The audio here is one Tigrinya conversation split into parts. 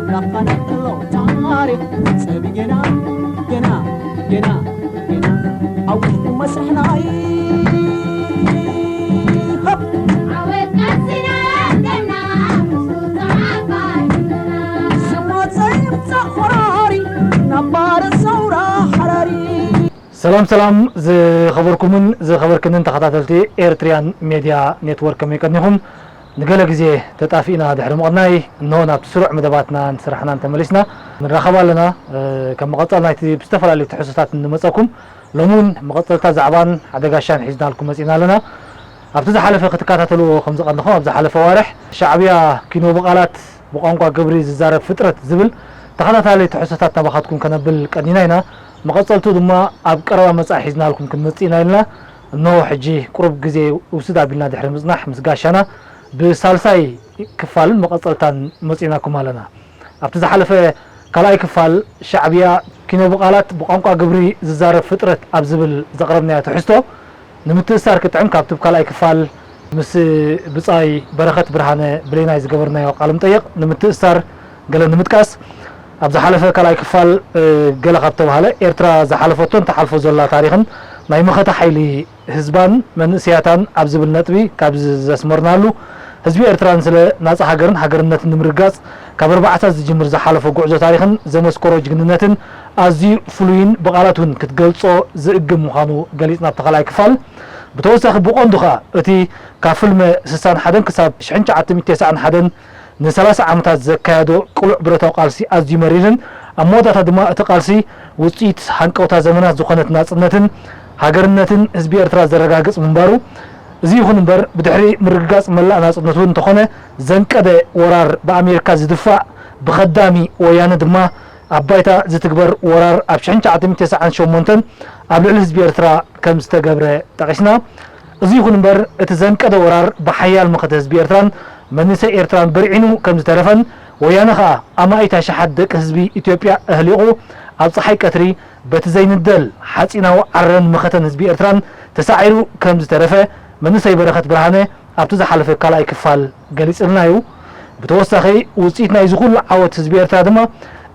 ናፋናት ኣሎ ታሪኽ ጸቢ ገና ገና ገና ገና ኣብ ውሽጡ መስርሕና ይኸብ ዓወት ቀስና ገና ምስሉ ተዓፋርና ስሞት ዘይምጻእ ኮራሪ ናብ ባረ ሰውራ ሓራሪ ሰላም ሰላም ዝኸበርኩምን ዝኸበርክንን ተኸታተልቲ ኤርትሪያን ሜድያ ኔትወርክ ከመይ ቀኒኹም? ንገለ ግዜ ተጣፊእና ድሕሪ ምቕናይ፣ እንሆ ናብቲ ስሩዕ መደባትናን ስራሕናን ተመሊስና ንራኸብ ኣለና። እ፣ ከም መቐጸል ናይቲ ብዝተፈላለዩ ትሕዝቶታት እንመጸኩም፣ ሎሚ እውን መቐጸልታ ዛዕባን ሓደ ጋሻን ሒዝናልኩም መጺና ኣለና። ኣብቲ ዝሓለፈ ክትከታተልዎ ከም ዝቐንኹም፣ ኣብ ዝሓለፈ ዋርሕ ሻዕብያ ኪኖ ብቓላት ብቋንቋ ግብሪ ዝዛረብ ፍጥረት ዝብል ተኸታታሊ ትሕዝቶታት ናባኻትኩም ከነብል ቀኒና ኢና። መቐጸልቱ ድማ ኣብ ቀረባ መጻኢ ሒዝናልኩም ክንመጽእ ኢና ኢልና። እንሆ ሕጂ ቁሩብ ግዜ ውስድ ኣቢልና ድሕሪ ምጽናሕ ምስ ጋሻና ብሳልሳይ ክፋልን መቐጸልታን መጺእናኩም ኣለና። ኣብቲ ዝሓለፈ ካልኣይ ክፋል ሻዕብያ ኪኖ ብቓላት ብቋንቋ ግብሪ ዝዛረብ ፍጥረት ኣብ ዝብል ዘቕረብናዮ ትሕዝቶ ንምትእስሳር ክጥዕም ካብቲ ካልኣይ ክፋል ምስ ብጻይ በረኸት ብርሃነ ብሌናይ ዝገበርናዮ ቃለ መጠይቕ ንምትእስሳር ገለ ንምጥቃስ፣ ኣብ ዝሓለፈ ካልኣይ ክፋል፣ እ፣ ገለ ካብ ተባህለ፣ ኤርትራ ዝሓለፈቶን ትሓልፎ ዘላ ታሪኽን ናይ መኸተ ሓይሊ ህዝባን መንእሰያታን ኣብ ዝብል ነጥቢ ካብ ዝ-፣ ዘስመርናሉ፣ ህዝቢ ኤርትራ ንስለ ናጻ ሃገርን ሃገርነትን ንምርጋጽ ካብ ኣርባዓታት ዝጅምር ዝሓለፎ ጉዕዞ ታሪኽን ዘመስከሮ ጅግንነትን ኣዝዩ ፍሉይን ብቓላት እውን ክትገልጾ ዝእግም ምዃኑ ገሊጽና ኣብቲ ካልኣይ ክፋል። ብተወሳኺ ብቐንዱ ኸኣ እቲ ካብ ፍልመ ስሳን ሓደን ክሳብ ሽሕን ትሽዓተ ሚእትን ተስዓን ሓደን ንሰላሳ ዓመታት ዘካየዶ ቅሉዕ ብረታዊ ቃልሲ ኣዝዩ መሪርን ኣብ መወዳእታ ድማ እቲ ቃልሲ ውጽኢት ሃንቀውታ ዘመናት ዝኾነት ናጽነትን ሃገርነትን ህዝቢ ኤርትራ ዘረጋግጽ ምንባሩ፣ እዚ ይኹን እምበር ብድሕሪ ምርግጋጽ መላእ ናጽነቱ እንተኾነ ዘንቀደ ወራር ብኣሜሪካ ዝድፋእ ብኸዳሚ ወያነ ድማ ኣብ ባይታ ዝትግበር ወራር ኣብ ሽሕን ትሽዓተ ሚእትን ተስዓን ሸሞንተን ኣብ ልዕሊ ህዝቢ ኤርትራ ከም ዝተገብረ ጠቒስና። እዚ ይኹን እምበር፣ እቲ ዘንቀደ ወራር ብሓያል መኸተ ህዝቢ ኤርትራን መንእሰይ ኤርትራን በርዒኑ ከም ዝተረፈን፣ ወያነ ኸኣ ኣማኢት ኣሽሓት ደቂ ህዝቢ ኢትዮጵያ ኣህሊቑ፣ ኣብ ጸሓይ ቀትሪ በቲ ዘይንደል ሓጺናዊ ዓረን መኸተን ህዝቢ ኤርትራን ተሳዒሩ ከም ዝተረፈ መንእሰይ በረኸት ብርሃነ ኣብቲ ዝሓለፈ ካልኣይ ክፋል ገሊጽልና እዩ። ብተወሳኺ፣ ውጽኢት ናይዚ ኩሉ ዓወት ህዝቢ ኤርትራ ድማ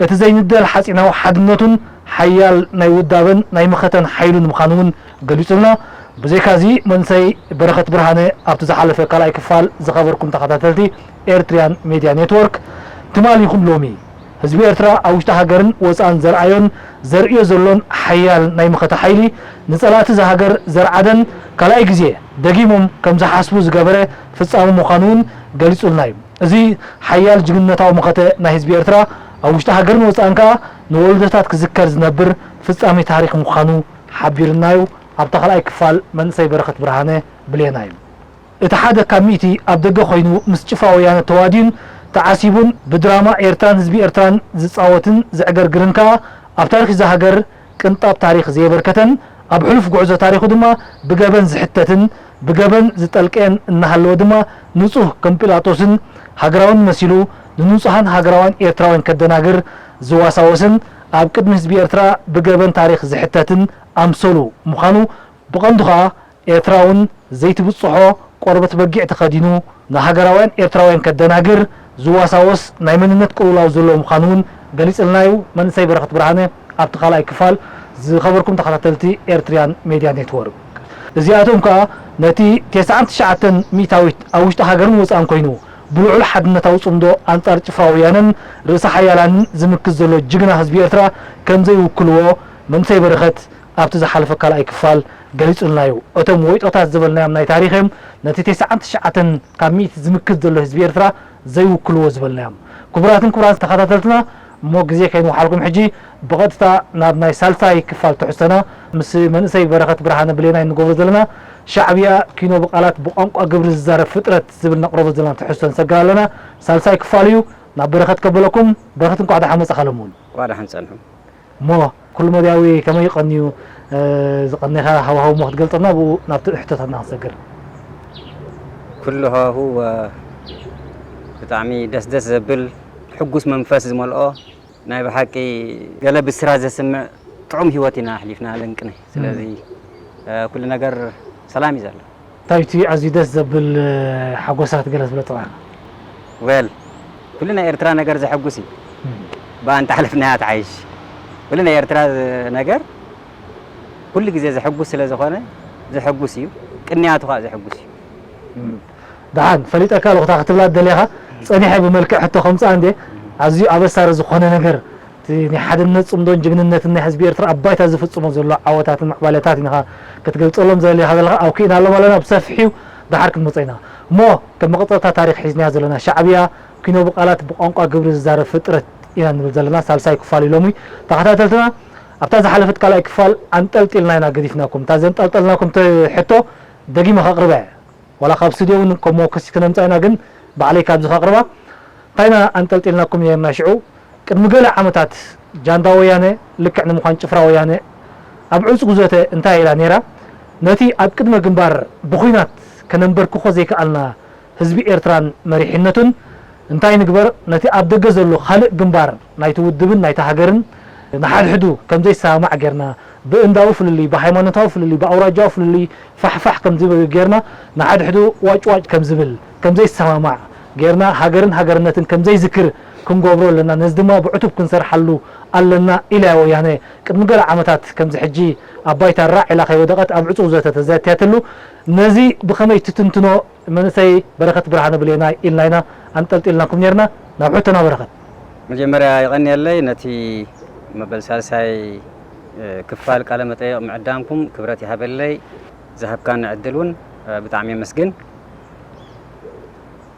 እቲ ዘይንደል ሓጺናዊ ሓድነቱን ሓያል ናይ ውዳበን ናይ መኸተን ሓይሉን ምዃኑ እውን ገሊጹልና። ብዘይካዚ፣ መንእሰይ በረኸት ብርሃነ ኣብቲ ዝሓለፈ ካልኣይ ክፋል ዝኸበርኩም ተኸታተልቲ ኤርትሪያን ሜድያ ኔትወርክ፣ ትማሊ ይኹን ሎሚ ህዝቢ ኤርትራ ኣብ ውሽጢ ሃገርን ወጻእን ዘርኣዮን ዘርእዮ ዘሎን ሓያል ናይ መኸተ ሓይሊ፣ ንጸላእቲ እዛ ሃገር ዘርዓደን ካልኣይ ግዜ ደጊሞም ከም ዝሓስቡ ዝገበረ ፍጻመ ምዃኑ እውን ገሊጹልና እዩ። እዚ ሓያል ጅግንነታዊ መኸተ ናይ ህዝቢ ኤርትራ ኣብ ውሽጢ ሃገርን ወጻእን ከኣ ንወለዶታት ክዝከር ዝነብር ፍጻሜ ታሪኽ ምዃኑ ሓቢርና እዩ። ኣብታ ካልኣይ ክፋል መንእሰይ በረኸት ብርሃነ ብሌና እዩ። እቲ ሓደ ካብ ሚእቲ ኣብ ደገ ኮይኑ ምስ ጭፍራ ወያነ ተዋዲዩን ተዓሲቡን ብድራማ ኤርትራን ህዝቢ ኤርትራን ዝጻወትን ዘዕገርግርን ከኣ ኣብ ታሪኽ እዛ ሃገር ቅንጣብ ታሪኽ ዘየበርከተን ኣብ ሕሉፍ ጉዕዞ ታሪኹ ድማ ብገበን ዝሕተትን ብገበን ዝጠልቀየን እናሃለወ ድማ ንጹህ ከም ጲላጦስን ሃገራውን መሲሉ ንንጹሃን ሃገራውያን ኤርትራውያን ከደናግር ዝዋሳወስን ኣብ ቅድሚ ህዝቢ ኤርትራ ብገበን ታሪኽ ዝሕተትን ኣምሰሉ ምዃኑ ብቐንዱ ኸኣ ኤርትራውን ዘይትብጽሖ ቆርበት በጊዕ ተኸዲኑ ንሃገራውያን ኤርትራውያን ከደናግር ዝዋሳወስ ናይ መንነት ቅልውላው ዘሎ ምዃኑ እውን ገሊጽልና እዩ መንእሰይ በረኸት ብርሃነ ኣብቲ ካልኣይ ክፋል። ዝኸበርኩም ተኸታተልቲ ኤርትሪያን ሜድያ ኔትወርክ፣ እዚኣቶም ከኣ ነቲ ተስዓን ትሽዓተን ሚእታዊት ኣብ ውሽጢ ሃገርን ወጻእን ኮይኑ ብልዑል ሓድነታዊ ጽምዶ ኣንጻር ጭፍራ ወያነን ርእሰ ሓያላንን ዝምክት ዘሎ ጅግና ህዝቢ ኤርትራ ከም ዘይውክልዎ መንእሰይ በረኸት ኣብቲ ዝሓለፈ ካልኣይ ክፋል ገሊጹልና እዩ። እቶም ወይጦታት ዝበልናዮም ናይ ታሪኽ እዮም ነቲ ተስዓን ትሽዓተን ካብ ሚእቲ ዝምክት ዘሎ ህዝቢ ኤርትራ ዘይውክልዎ ዝበልናዮም። ክቡራትን ክቡራን ተኸታተልትና፣ እሞ ግዜ ከይንውሓልኩም ሕጂ ብቐጥታ ናብ ናይ ሳልሳይ ክፋል ትሕዝቶና ምስ መንእሰይ በረኸት ብርሃነ ብሌናይ እንገብሮ ዘለና ሻዕብያ ኪኖ ብቓላት ብቋንቋ ግብሪ ዝዛረብ ፍጥረት ዝብል ነቕርቦ ዘለና ትሕዝቶ ንሰግር ኣለና። ሳልሳይ ክፋል እዩ። ናብ በረኸት ከበለኩም። በረኸት እንኳዕ ደሓን መጻኻ ሎሚ እውን። እንኳዕ ደሓን ጸንሑ። እሞ ኩሉ መድያዊ ከመይ እዩ ቀንዩ፣ እ፣ ዝቐነኻ ሃዋህው እሞ ክትገልጸልና ብኡ ናብቲ ሕቶታትና ክንሰግር። ኩሉ ሃዋህው፣ እ፣ ብጣዕሚ ደስ ደስ ዘብል ሕጉስ መንፈስ ዝመልኦ ናይ ብሓቂ ገለ ብስራት ዘስምዕ ጥዑም ህይወት ኢና ኣሕሊፍና ለንቅነ። ስለዚ፣ እ፣ ኩሉ ነገር ሰላም እዩ ዘሎ። እንታይ እቲ ኣዝዩ ደስ ዘብል፣ እ፣ ሓጎሳት ገለ ትብለጽና? ዌል፣ ኩሉ ናይ ኤርትራ ነገር ዘሐጉስ እዩ። ብኣንታ ሓለፍናያ ትዓይሽ። ወለ ናይ ኤርትራ ነገር ኩሉ ግዜ ዘሐጉስ ስለ ዝኾነ ዘሐጉስ እዩ። ቅንያቱ ኸኣ ዘሐጉስ እዩ። ደሓን ፈሊጠካ ኣለኹ እታ ክትብላ ደሊኻ ጸኒሐ ብመልክዕ ሕቶ ከምጽኣ እንዴ ኣዝዩ ኣበሳሪ ዝኾነ ነገር እቲ ናይ ሓድነት ጽምዶን ጅግንነትን ናይ ህዝቢ ኤርትራ ኣብ ባይታ ዝፍጽሞ ዘሎ ዓወታትን ምዕባለታት ኢኻ ክትገልጸሎም ዘደሊኻ ዘለኻ ኣብ ክኢና ኣሎ ማለና ብሰፊሑ ደሓር ክንመጾ ኢና እሞ ከም መቐጸልታ ታሪኽ ሒዝናያ ዘለና ሻዕብያ ኪኖ ብቓላት ብቋንቋ ግብሪ ዝዛረብ ፍጥረት ኢና ንብል ዘለና ሳልሳይ ክፋል እዩ ሎሚ ተኸታተልትና ኣብታ ዝሓለፈት ካልኣይ ክፋል ኣንጠልጢልና ኢና ገዲፍናኩም እታ ዘንጠልጠልናኩም ሕቶ ደጊመ ከቕርበ ዋላ ካብ ስቱድዮ እውን ከም መወከሲ ክነምጻ ኢና ግን ባዕለይ ካብዚ ከቕርባ እንታይ ኢና ኣንጠልጢልናኩም ነርና ሽዑ ቅድሚ ገለ ዓመታት ጃንዳ ወያነ ልክዕ ንምዃን ጭፍራ ወያነ ኣብ ዕጹ ጉዘተ እንታይ ኢላ ነይራ ነቲ ኣብ ቅድመ ግንባር ብኹናት ከነንበርክኾ ዘይከኣልና ህዝቢ ኤርትራን መሪሕነቱን እንታይ ንግበር ነቲ ኣብ ደገ ዘሎ ካልእ ግንባር ናይቲ ውድብን ናይቲ ሃገርን ንሓድሕዱ ከምዘይሰማማዕ ጌርና ብእንዳዊ ፍልልይ ብሃይማኖታዊ ፍልልይ ብኣውራጃዊ ፍልልይ ፋሕፋሕ ከምዝብል ጌርና ንሓድሕዱ ዋጭዋጭ ከምዝብል ከምዘይሰማማዕ ጌርና ሃገርን ሃገርነትን ከምዘይዝክር ክንገብሮ ኣለና ነዚ ድማ ብዕቱብ ክንሰርሓሉ ኣለና ኢላ ወያነ ቅድሚ ገለ ዓመታት ከምዚ ሕጂ ኣብ ባይታ ራዕ ኢላ ከይወደቐት ኣብ ዕጹው ዘተ ተዘትያትሉ ነዚ ብኸመይ ትትንትኖ መንእሰይ በረኸት ብርሃነ ብሌና ኢልና ኢና ኣንጠልጢልናኩም ኔርና ናብ ሕቶና በረኸት። መጀመርያ የቐንየለይ ነቲ መበል ሳልሳይ ክፋል ቃለ መጠየቕ ምዕዳምኩም ክብረት ይሃበለይ ዝሃብካኒ ዕድል እውን ብጣዕሚ የመስግን።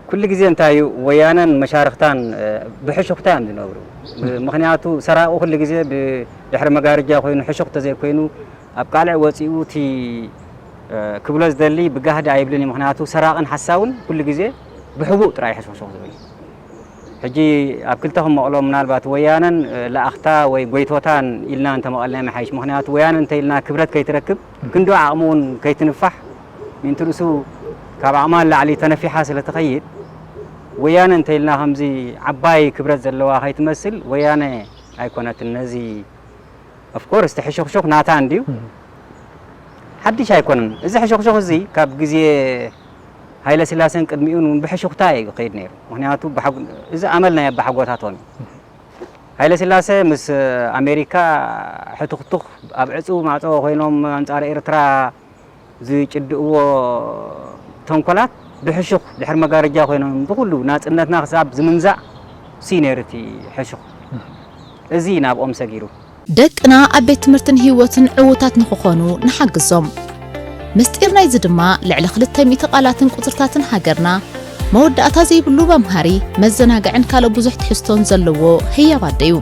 ኩሉ ግዜ እንታይ እዩ ወያነን መሻርኽታን ብሕሹኽታ እዮም ዝነብሩ። ምኽንያቱ ሰራቂ ኩሉ ግዜ ብድሕሪ መጋረጃ ኮይኑ ሕሹኽ ተዘይኮይኑ ኣብ ቃልዕ ወፂኡ እቲ ክብሎ ዝደሊ ብጋህዲ ኣይብልን እዩ። ምኽንያቱ ሰራቕን ሓሳውን ኩሉ ግዜ ብሕቡእ ጥራይ ሕሹኽሹኽ ዝብል። ሕጂ ኣብ ክልተ ክመቕሎ ምናልባት ወያነን ለኣኽታ ወይ ጎይቶታን ኢልና እንተመቐልና ይመሓይሽ። ምኽንያቱ ወያነ እንተኢልና ክብረት ከይትረክብ ክንዶ ዓቕሚ እውን ከይትንፋሕ ምእንቲ ርእሱ ካብ ዓቕማ ንላዕሊ ተነፊሓ ስለ ትኸይድ ወያነ እንተኢልና ከምዚ ዓባይ ክብረት ዘለዋ ከይትመስል ወያነ ኣይኮነትን ነዚ of course እቲ ሕሹኽሹኽ ናታ እንድዩ ሓድሽ ኣይኮነን። እዚ ሕሹኽሹኽ እዚ ካብ ግዜ ሃይለ ስላሴን ቅድሚኡን እውን ብሕሹኽታ እዩ ክኸይድ ነይሩ። ምኽንያቱ እዚ ኣመል ናይ ኣባሓጎታቶም እዩ። ሃይለ ስላሴ ምስ ኣሜሪካ ሕቱኽቱኽ ኣብ ዕፁ ማዕፆ ኮይኖም ኣንፃር ኤርትራ ዝጭድእዎ ተንኮላት ብሕሹኽ ድሕሪ መጋረጃ ኮይኖም ብኩሉ ናፅነትና ክሳብ ዝምንዛዕ ሲ ነይሩ እቲ ሕሹኽ። እዚ ናብኦም ሰጊሩ። ደቅና ኣብ ቤት ትምህርትን ህይወትን ዕዉታት ንኽኾኑ ንሓግዞም። ምስጢር ናይዚ ድማ ልዕሊ ክልተ ሚእቲ ቃላትን ቁጽርታትን ሃገርና፣ መወዳእታ ዘይብሉ መምሃሪ፣ መዘናግዕን ካልእ ብዙሕ ትሕዝቶን ዘለዎ ህያብ ኣደ እዩ።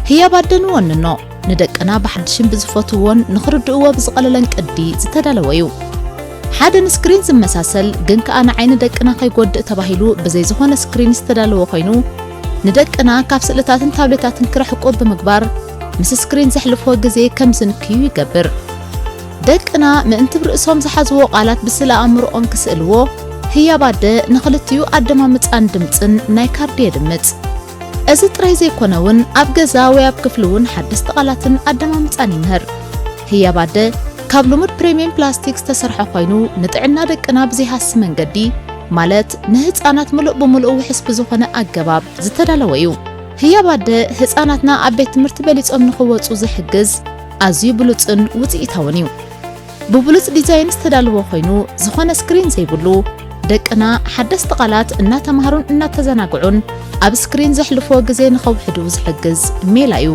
ህያብ ኣደ ንወንኖ፣ ንደቅና ብሓድሽን ብዝፈትውዎን ንኽርድእዎ ብዝቐለለን ቅዲ ዝተዳለወ እዩ። ሓደ ንስክሪን ዝመሳሰል ግን ከኣ ንዓይኒ ደቅና ከይጎድእ ተባሂሉ ብዘይ ዝኾነ ስክሪን ዝተዳለወ ኮይኑ፣ ንደቅና ካብ ስእልታትን ታብሌታትን ክርሕቁ ብምግባር፣ ምስ ስክሪን ዘሕልፍዎ ግዜ ከም ዝንክዩ ይገብር። ደቅና ምእንቲ ብርእሶም ዝሓዝዎ ቃላት ብስእለ ኣእምሮኦም ክስእልዎ፣ ህያብ ኣደ ንኽልቲኡ ኣደማምጻን ድምጽን ናይ ካርዲ የድምጽ። እዚ ጥራይ ዘይኮነ እውን ኣብ ገዛ ወይ ኣብ ክፍሊ እውን ሓደስቲ ቃላትን ኣደማምጻን ይምህር። ህያብ ኣደ ካብ ልሙድ ፕሪምየም ፕላስቲክ ዝተሰርሐ ኮይኑ ንጥዕና ደቅና ብዘይሃሲ መንገዲ ማለት ንህጻናት ምሉእ ብምሉእ ውሕስ ብዝኾነ ኣገባብ ዝተዳለወ እዩ። ህያብ ኣደ ህጻናትና ኣብ ቤት ትምህርቲ በሊጾም ንኽወጹ ዝሕግዝ ኣዝዩ ብሉጽን ውጽኢታውን እዩ። ብብሉጽ ዲዛይን ዝተዳለወ ኮይኑ ዝኾነ ስክሪን ዘይብሉ ደቅና ሓደስቲ ቃላት እናተማህሩን እናተዘናግዑን ኣብ ስክሪን ዘሕልፍዎ ግዜ ንኸውሕዱ ዝሕግዝ ሜላ እዩ።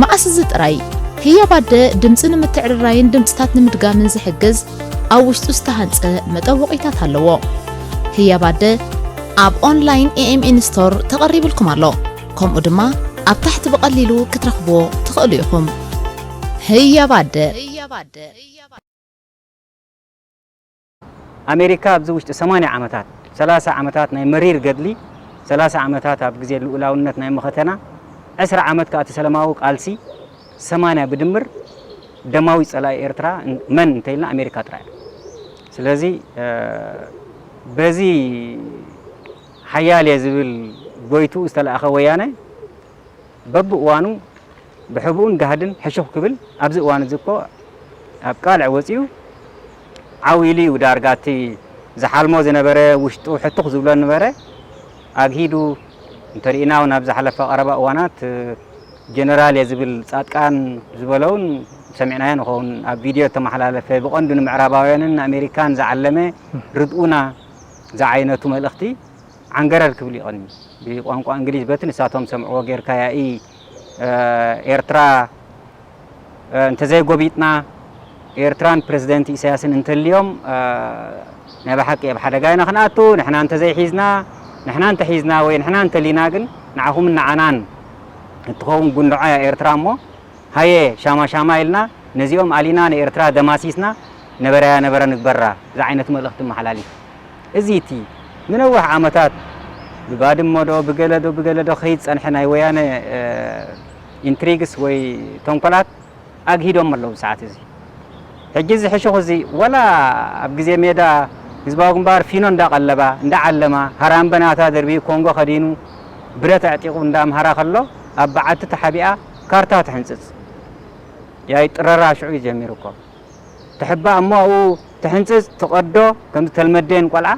መዓስ እዚ ጥራይ ህያብ ኣደ ድምጺ ንምትዕርራይን ድምጽታት ንምድጋምን ዝሕግዝ ኣብ ውሽጡ ዝተሃንጸ መጠወቒታት ኣለዎ። ህያብ ኣደ ኣብ ኦንላይን ኤኤምኤን ስቶር ተቐሪብልኩም ኣሎ። ከምኡ ድማ ኣብ ታሕቲ ብቐሊሉ ክትረኽብዎ ትኽእሉ ኢኹም። ህያብ ኣደ። ኣሜሪካ ኣብዚ ውሽጢ ሰማንያ ዓመታት ሰላሳ ዓመታት ናይ መሪር ገድሊ ሰላሳ ዓመታት ኣብ ግዜ ልኡላውነት ናይ መኸተና ዕስራ ዓመት ከኣ እቲ ሰላማዊ ቃልሲ ሰማንያ ብድምር ደማዊ ጸላኢ ኤርትራ መን እንተኢልና ኣሜሪካ ጥራይ እያ። ስለዚ በዚ ሓያል እየ ዝብል ጎይትኡ ዝተላእኸ ወያነ በብእዋኑ ብሕቡእን ጋህድን ሕሹኽ ክብል ኣብዚ እዋን እዚ እኮ ኣብ ቃልዕ ወፂኡ ዓው ኢሉ እዩ ዳርጋ እቲ ዝሓልሞ ዝነበረ ውሽጡ ሕቱኽ ዝብሎ ነበረ ኣግሂዱ እንተሪኢና እውን ኣብ ዝሓለፈ ቀረባ እዋናት ጀነራል እየ ዝብል ጻድቃን ዝበለውን ሰሚዕናዮ ንኸውን። ኣብ ቪድዮ እተመሓላለፈ ብቐንዱ ንምዕራባውያንን ንኣሜሪካን ዝዓለመ ርድኡና ዝዓይነቱ መልእኽቲ ዓንገረር ክብል ይቐኒ። ብቋንቋ እንግሊዝ በቲ ንሳቶም ሰምዕዎ ጌርካ ያኢ ኤርትራ እንተዘይጎቢጥና ኤርትራን ፕረዚደንት ኢሳያስን እንተልዮም ናይ ብሓቂ ኣብ ሓደጋ ኢና ክንኣቱ። ንሕና እንተዘይሒዝና ንሕና እንተሒዝና ወይ ንሕና እንተሊና ግን ንዓኹምን ንዓናን እትኸውን ጉንድዖ እያ ኤርትራ እሞ ሃየ ሻማ ሻማ ኢልና ነዚኦም ኣሊና ንኤርትራ ደማሲስና ነበረያ ነበረ ንግበራ ዝዓይነት መልእኽቲ መሓላሊፍ። እዚ እቲ ንነዊሕ ዓመታት ብባድመ ዶ ብገለ ዶ ብገለ ዶ ከይድ ጸንሐ ናይ ወያነ ኢንትሪግስ ወይ ተንኮላት ኣግሂዶም ኣለዉ ሰዓት እዚ። ሕጂ እዚ ሕሹኽ እዚ ወላ ኣብ ግዜ ሜዳ ህዝባዊ ግንባር ፊኖ እንዳቐለባ እንዳዓለማ ሃራምበ ናታ ደርቢ ኮንጎ ከዲኑ ብረት ኣዕጢቑ እንዳምሃራ ከሎ ኣብ በዓቲ ተሓቢኣ ካርታ ትሕንጽጽ ያይ ጥረራ ሽዑ እዩ ጀሚሩ እኮ። ትሕባእ እሞ ኣብኡ ትሕንጽጽ ትቐዶ ከም ዝተልመደን ቆልዓ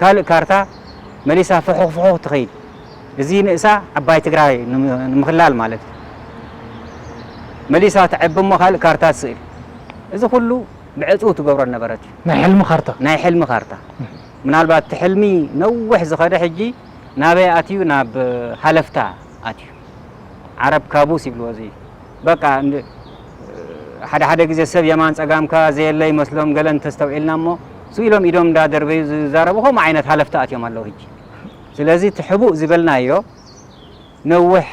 ካልእ ካርታ መሊሳ ፍሑኽ ፍሑኽ ትኸይድ። እዚ ንእሳ ዓባይ ትግራይ ንምኽላል ማለት እዩ። መሊሳ ትዕቢ እሞ ካልእ ካርታ ትስእል። እዚ ኩሉ ብዕጹ ትገብሮ ነበረት እዩ። ናይ ሕልሚ ካርታ። ናይ ሕልሚ ካርታ። ምናልባት እቲ ሕልሚ ነዊሕ ዝኸደ ሕጂ ናበይ ኣትዩ ናብ ሃለፍታ ኣትዩ። ዓረብ ካቡስ ይብልዎ እዚ በቃ ሓደ ሓደ ግዜ ሰብ የማን ጸጋምካ ዘየለ ይመስሎም ገለ እንተስተውዒልና እሞ ስኢሎም ኢዶም እንዳደርበዩ ዝዛረቡ ከምኡ ዓይነት ሃለፍታ ኣትዮም ኣለዉ ሕጂ። ስለዚ እቲ ሕቡእ ዝበልናዮ ነዊሕ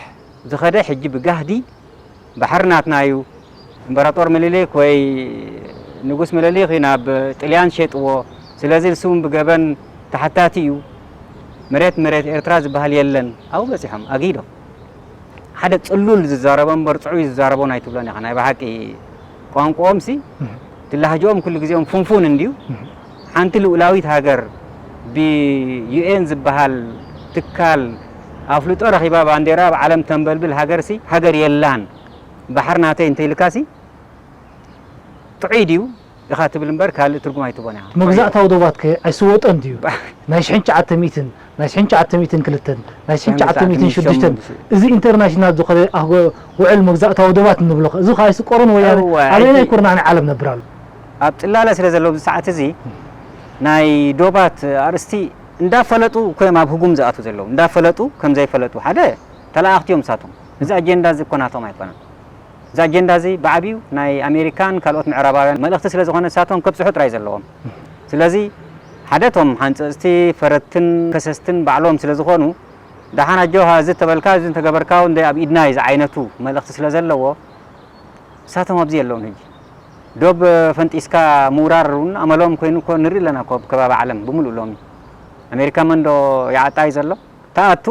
ዝኸደ ሕጂ ብጋህዲ ባሕሪ ናትና እዩ። እምበራጦር ምልሊክ ወይ ንጉስ ምልሊክ እዩ ናብ ጥልያን ሸጥዎ። ስለዚ ንሱ እውን ብገበን ተሓታቲ እዩ። መሬት መሬት ኤርትራ ዝበሃል የለን። ኣብኡ በጺሖም ኣጊዶ ሓደ ጽሉል ዝዛረቦ እምበር ጽዑይ ዝዛረቦ ኣይትብሎን ኢኻ። ናይ ብሓቂ ቋንቋኦም ሲ ትላህጅኦም ኩሉ ግዜኦም ፍንፉን እንድዩ። ሓንቲ ልኡላዊት ሃገር ብዩኤን ዝበሃል ትካል ኣፍልጦ ረኺባ ባንዴራ ኣብ ዓለም ተንበልብል ሃገር ሲ ሃገር የላን። ባሕር ናተይ እንተይልካሲ ጥዑይ ድዩ ኢኻ ትብል እምበር ካልእ ትርጉም ኣይትቦን ኢኻ። መግዛእታዊ ዶባት ከ ኣይስወጠን ድዩ? ናይ ሽሕን ትሽዓተ ሚእትን ናይ ሽሕን ትሽዓተ ሚእትን ክልተን ናይ ሽሕን ትሽዓተ ሚእትን ሽዱሽተን እዚ ኢንተርናሽናል ዝኾነ ውዕል መግዛእታዊ ዶባት እንብሎ እዚ ከ ኣይስቆሮን ወያነ ኣበየናይ ኩርናዕ ናይ ዓለም ነብር ኣሎ? ኣብ ጽላለ ስለ ዘለዉ ኣብዚ ሰዓት እዚ ናይ ዶባት ኣርእስቲ እንዳፈለጡ እኮ እዮም ኣብ ህጉም ዝኣትዉ ዘለዉ። እንዳፈለጡ ከም ዘይፈለጡ ሓደ ተለኣእኽቲ እዮም ንሳቶም። እዚ ኣጀንዳ እዚ እኮ ናቶም ኣይኮነን። እዚ ኣጀንዳ እዚ ብዓብዩ ናይ ኣሜሪካን ካልኦት ምዕራባውያን መልእኽቲ ስለ ዝኾነ ንሳቶም ከብጽሑ ጥራይ ዘለዎም። ስለዚ ሓደ እቶም ሓንጸጽቲ ፈረድትን ከሰስትን ባዕሎም ስለ ዝኾኑ ደሓን ኣጆኻ እዚ ተበልካ እዚ እንተገበርካ እውን ኣብ ኢድና እዩ ዝዓይነቱ መልእኽቲ ስለ ዘለዎ ንሳቶም ኣብዚ የለውን። ሕጂ ዶብ ፈንጢስካ ምውራር እውን ኣመሎም ኮይኑ እኮ ንርኢ ኣለና እኮ ኣብ ከባቢ ዓለም ብምሉእ ሎሚ ኣሜሪካ መን ዶ ይዓጣ እዩ ዘሎ? ተኣቱ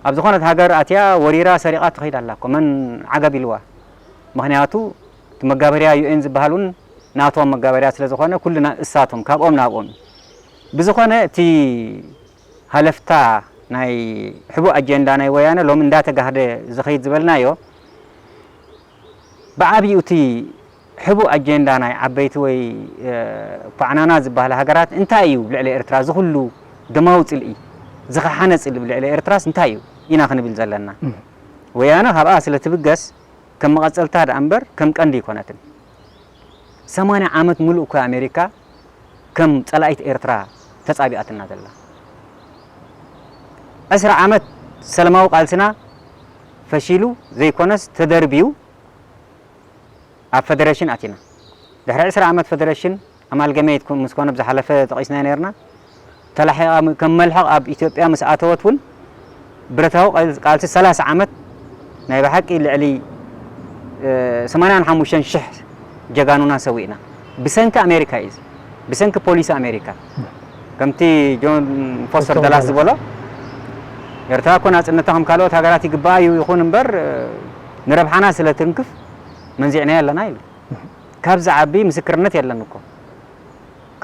ኣብ ዝኾነት ሃገር ኣትያ ወሪራ ሰሪቓ ትኸይድ ኣላ እኮ መን ዓገብ ኢልዋ? ምኽንያቱ እቲ መጋበርያ ዩኤን ዝበሃል እውን ናቶም መጋበርያ ስለ ዝኾነ ኩልና እሳቶም ካብኦም ናብኦም እዩ። ብዝኾነ እቲ ሃለፍታ ናይ ሕቡእ ኣጀንዳ ናይ ወያነ ሎሚ እንዳተጋህደ ዝኸይድ ዝበልናዮ ብዓብዩ እቲ ሕቡእ ኣጀንዳ ናይ ዓበይቲ ወይ ኳዕናና ዝበሃላ ሃገራት እንታይ እዩ ብልዕሊ ኤርትራ እዚ ኩሉ ደማዊ ጽልኢ ዝኸሓነ ጽልኢ ብልዕሊ ኤርትራስ እንታይ እዩ ኢና ክንብል ዘለና? ወያነ ካብኣ ስለ ትብገስ ከም መቐጸልታ ደኣ እምበር ከም ቀንዲ ኣይኮነትን። ሰማንያ ዓመት ሙሉእ እኮ ኣሜሪካ ከም ጸላኢት ኤርትራ ተጻቢኣትና ዘላ። ዕስራ ዓመት ሰላማዊ ቃልስና ፈሺሉ ዘይኮነስ ተደርብዩ ኣብ ፈደረሽን ኣቲና። ድሕሪ ዕስራ ዓመት ፈደረሽን ኣማልገመይት ምስ ኮነ ብዝሓለፈ ጠቒስናዮ ነርና። ተላሒቓ ከም መልሕቕ ኣብ ኢትዮጵያ ምስ ኣተወት እውን ብረታዊ ቃልሲ ሰላሳ ዓመት ናይ ብሓቂ ልዕሊ ሰማንያን ሓሙሽተን ሽሕ ጀጋኑና ሰዊእና። ብሰንኪ ኣሜሪካ እዩ እዚ። ብሰንኪ ፖሊሲ ኣሜሪካ። ከምቲ ጆን ፎስተር ደላስ ዝበሎ ኤርትራ እኮ ናጽነታ ከም ካልኦት ሃገራት ይግባኣ እዩ ይኹን እምበር ንረብሓና ስለ ትንክፍ መንዚዕናዮ ኣለና ኢሉ። ካብ ዝዓቢ ምስክርነት የለን እኮ።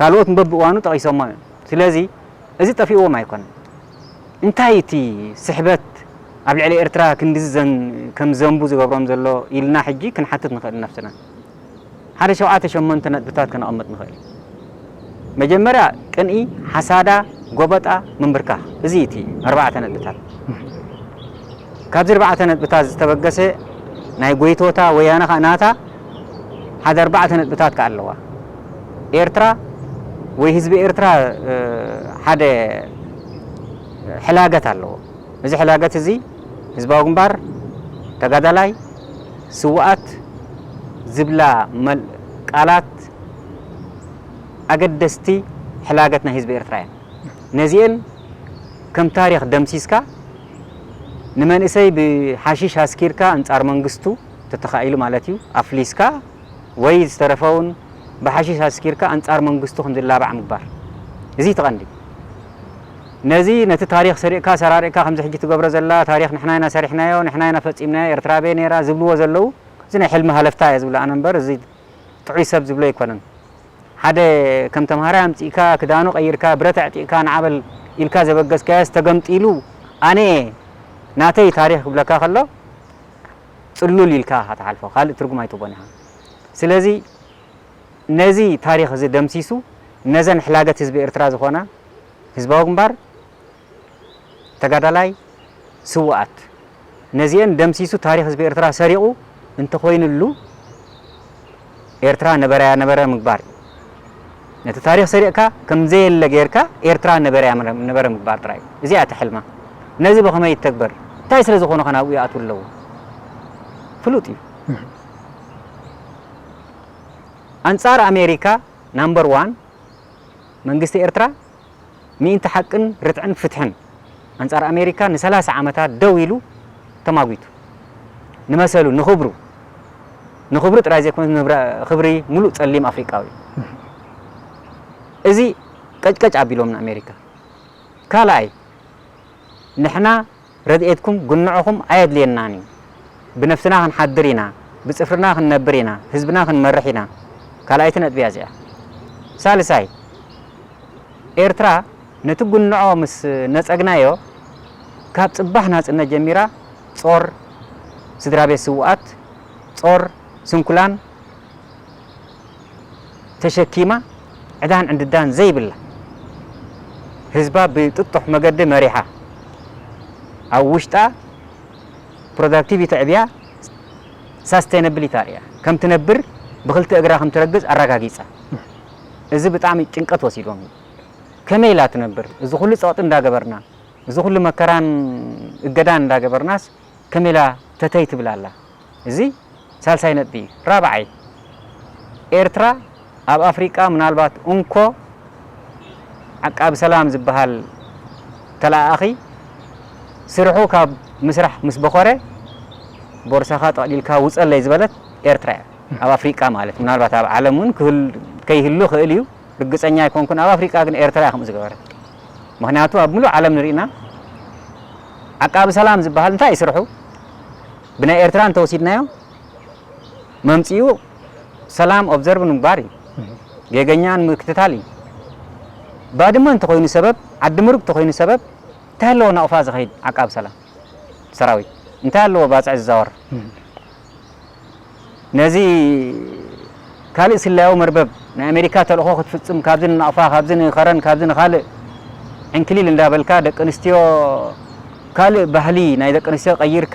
ካልኦት በብእዋኑ ጠቒሶሞ እዮም። ስለዚ እዚ ጠፊእዎም ኣይኮነን። እንታይ እቲ ስሕበት ኣብ ልዕሊ ኤርትራ ክንድዚ ከም ዘንቡ ዝገብሮም ዘሎ ኢልና ሕጂ ክንሓትት ንኽእል ነፍስና። ሓደ ሸውዓተ ሸሞንተ ነጥብታት ከነቐምጥ ንኽእል። መጀመርያ ቅንኢ፣ ሓሳዳ፣ ጎበጣ፣ ምንብርካኽ። እዚ እቲ ኣርባዕተ ነጥብታት። ካብዚ ኣርባዕተ ነጥብታት ዝተበገሰ ናይ ጎይቶታ ወያነ ከኣ ናታ ሓደ ኣርባዕተ ነጥብታት ከኣ ኣለዋ። ኤርትራ ወይ ህዝቢ ኤርትራ ሓደ ሕላገት ኣለዎ። እዚ ሕላገት እዚ ህዝባዊ ግንባር፣ ተጋዳላይ፣ ስውኣት ዝብላ መል- ቃላት ኣገደስቲ ሕላገት ናይ ህዝቢ ኤርትራ እየን። ነዚኤን ከም ታሪኽ ደምሲስካ ንመንእሰይ ብሓሺሽ ኣስኪርካ ኣንጻር መንግስቱ ተተኻኢሉ ማለት እዩ ኣፍሊስካ ወይ ዝተረፈውን ብሓሺሽ ኣስኪርካ ኣንጻር መንግስቱ ከም ዝላባዕ ምግባር። እዚ እቲ ቀንዲ። ነዚ ነቲ ታሪኽ ሰሪቕካ ሰራሪቕካ ከምዚ ሕጂ ትገብሮ ዘላ ታሪኽ ንሕና ኢና ሰሪሕናዮ፣ ንሕና ኢና ፈጺምናዮ፣ ኤርትራ ኣበይ ነይራ ዝብልዎ ዘለዉ እዚ ናይ ሕልሚ ሃለፍታ እየ ዝብሎ ኣነ እምበር እዚ ጥዑይ ሰብ ዝብሎ ኣይኮነን። ሓደ ከም ተምሃራይ ኣምጺእካ ክዳኑ ቀይርካ ብረት ኣዕጢቕካ ንዓበል ኢልካ ዘበገስካዮስ ተገምጢሉ ኣነ ናተይ ታሪኽ ክብለካ ከሎ ጽሉል ኢልካ ኢኻ ትሓልፎ፣ ካልእ ትርጉም ኣይትቦን ኢኻ። ስለዚ ነዚ ታሪኽ እዚ ደምሲሱ ነዘን ሕላገት ህዝቢ ኤርትራ ዝኾና ህዝባዊ ግንባር፣ ተጋዳላይ፣ ስውኣት ነዚኤን ደምሲሱ ታሪኽ ህዝቢ ኤርትራ ሰሪቑ እንተኾይኑሉ ኤርትራ ነበረያ ነበረ ምግባር እዩ። ነቲ ታሪኽ ሰሪቕካ ከም ዘየለ ጌርካ ኤርትራ ነበረያ ነበረ ምግባር ጥራይ እዩ። እዚኣ እታ ሕልማ። ነዚ ብኸመይ ይተግበር? እንታይ ስለ ዝኾኑ ከ ናብኡ ይኣትዉ ኣለዉ? ፍሉጥ እዩ። ኣንጻር ኣሜሪካ ናምበር ዋን መንግስቲ ኤርትራ ምእንቲ ሓቅን ርትዕን ፍትሕን ኣንጻር ኣሜሪካ ንሰላሳ ዓመታት ደው ኢሉ ተማጒቱ። ንመሰሉ፣ ንኽብሩ፣ ንኽብሩ ጥራይ ዘይኮነስ ንብረ- ክብሪ ሙሉእ ጸሊም ኣፍሪቃዊ። እዚ ቀጭቀጭ ኣቢሎም ንኣሜሪካ። ካልኣይ ንሕና ረድኤትኩም፣ ጉንዕኹም ኣየድልየናን እዩ። ብነፍስና ክንሓድር ኢና፣ ብጽፍርና ክንነብር ኢና፣ ህዝብና ክንመርሕ ኢና። ካልኣይቲ ነጥቢ እያ እዚኣ። ሳልሳይ፣ ኤርትራ ነቲ ጉንዖ ምስ ነጸግናዮ፣ ካብ ጽባሕ ናጽነት ጀሚራ ጾር ስድራ ቤት ስዉኣት፣ ጾር ስንኩላን፣ ተሸኪማ ዕዳን ዕንድዳን ዘይብላ ህዝባ ብጥጡሕ መገዲ መሪሓ ኣብ ውሽጣ ፕሮዳክቲቪቲ ዕብያ ሳስቴነብሊቲ ኣርእያ ከም ትነብር ብክልተ እግራ ከም ትረግጽ ኣረጋጊጻ። እዚ ብጣዕሚ ጭንቀት ወሲድዎም እዩ። ከመይ ኢላ ትነብር? እዚ ኩሉ ጸቕጢ እንዳገበርና፣ እዚ ኩሉ መከራን እገዳን እንዳገበርናስ ከመይ ኢላ ተተይ ትብል ኣላ? እዚ ሳልሳይ ነጥቢ እዩ። ራብዓይ፣ ኤርትራ ኣብ ኣፍሪቃ ምናልባት እንኮ ዓቃቢ ሰላም ዝበሃል ተለኣኣኺ ስርሑ ካብ ምስራሕ ምስ በኾረ ቦርሳኻ ጠቕሊልካ ውጸለይ ዝበለት ኤርትራ እያ። ኣብ ኣፍሪቃ ማለት ምናልባት ኣብ ዓለም እውን ክህል- ከይህሉ ክእል እዩ። ርግጸኛ ኣይኮንኩን። ኣብ ኣፍሪቃ ግን ኤርትራ እያ ከምኡ ዝገበረት። ምኽንያቱ ኣብ ምሉእ ዓለም ንርኢና ዓቃቢ ሰላም ዝበሃል እንታይ እዩ ስርሑ? ብናይ ኤርትራ እንተወሲድናዮ መምጽኡ ሰላም ኦብዘርቭ ንምግባር እዩ። ጌገኛ ንምክትታል እዩ። ባድመ እንተኾይኑ ሰበብ፣ ዓዲ ምሩግ እንተኾይኑ ሰበብ እንታይ ኣለዎ ናቕፋ ዝኸይድ ዓቃቢ ሰላም ሰራዊት? እንታይ ኣለዎ ባጽዕ ዝዛወር? ነዚ ካልእ ስለያዊ መርበብ ናይ ኣሜሪካ ተልእኾ ክትፍጽም ካብዚ ንናቕፋ ካብዚ ንኸረን ካብዚ ንኻልእ ዕንክሊል እንዳበልካ ደቂ ኣንስትዮ ካልእ ባህሊ ናይ ደቂ ኣንስትዮ ቀይርካ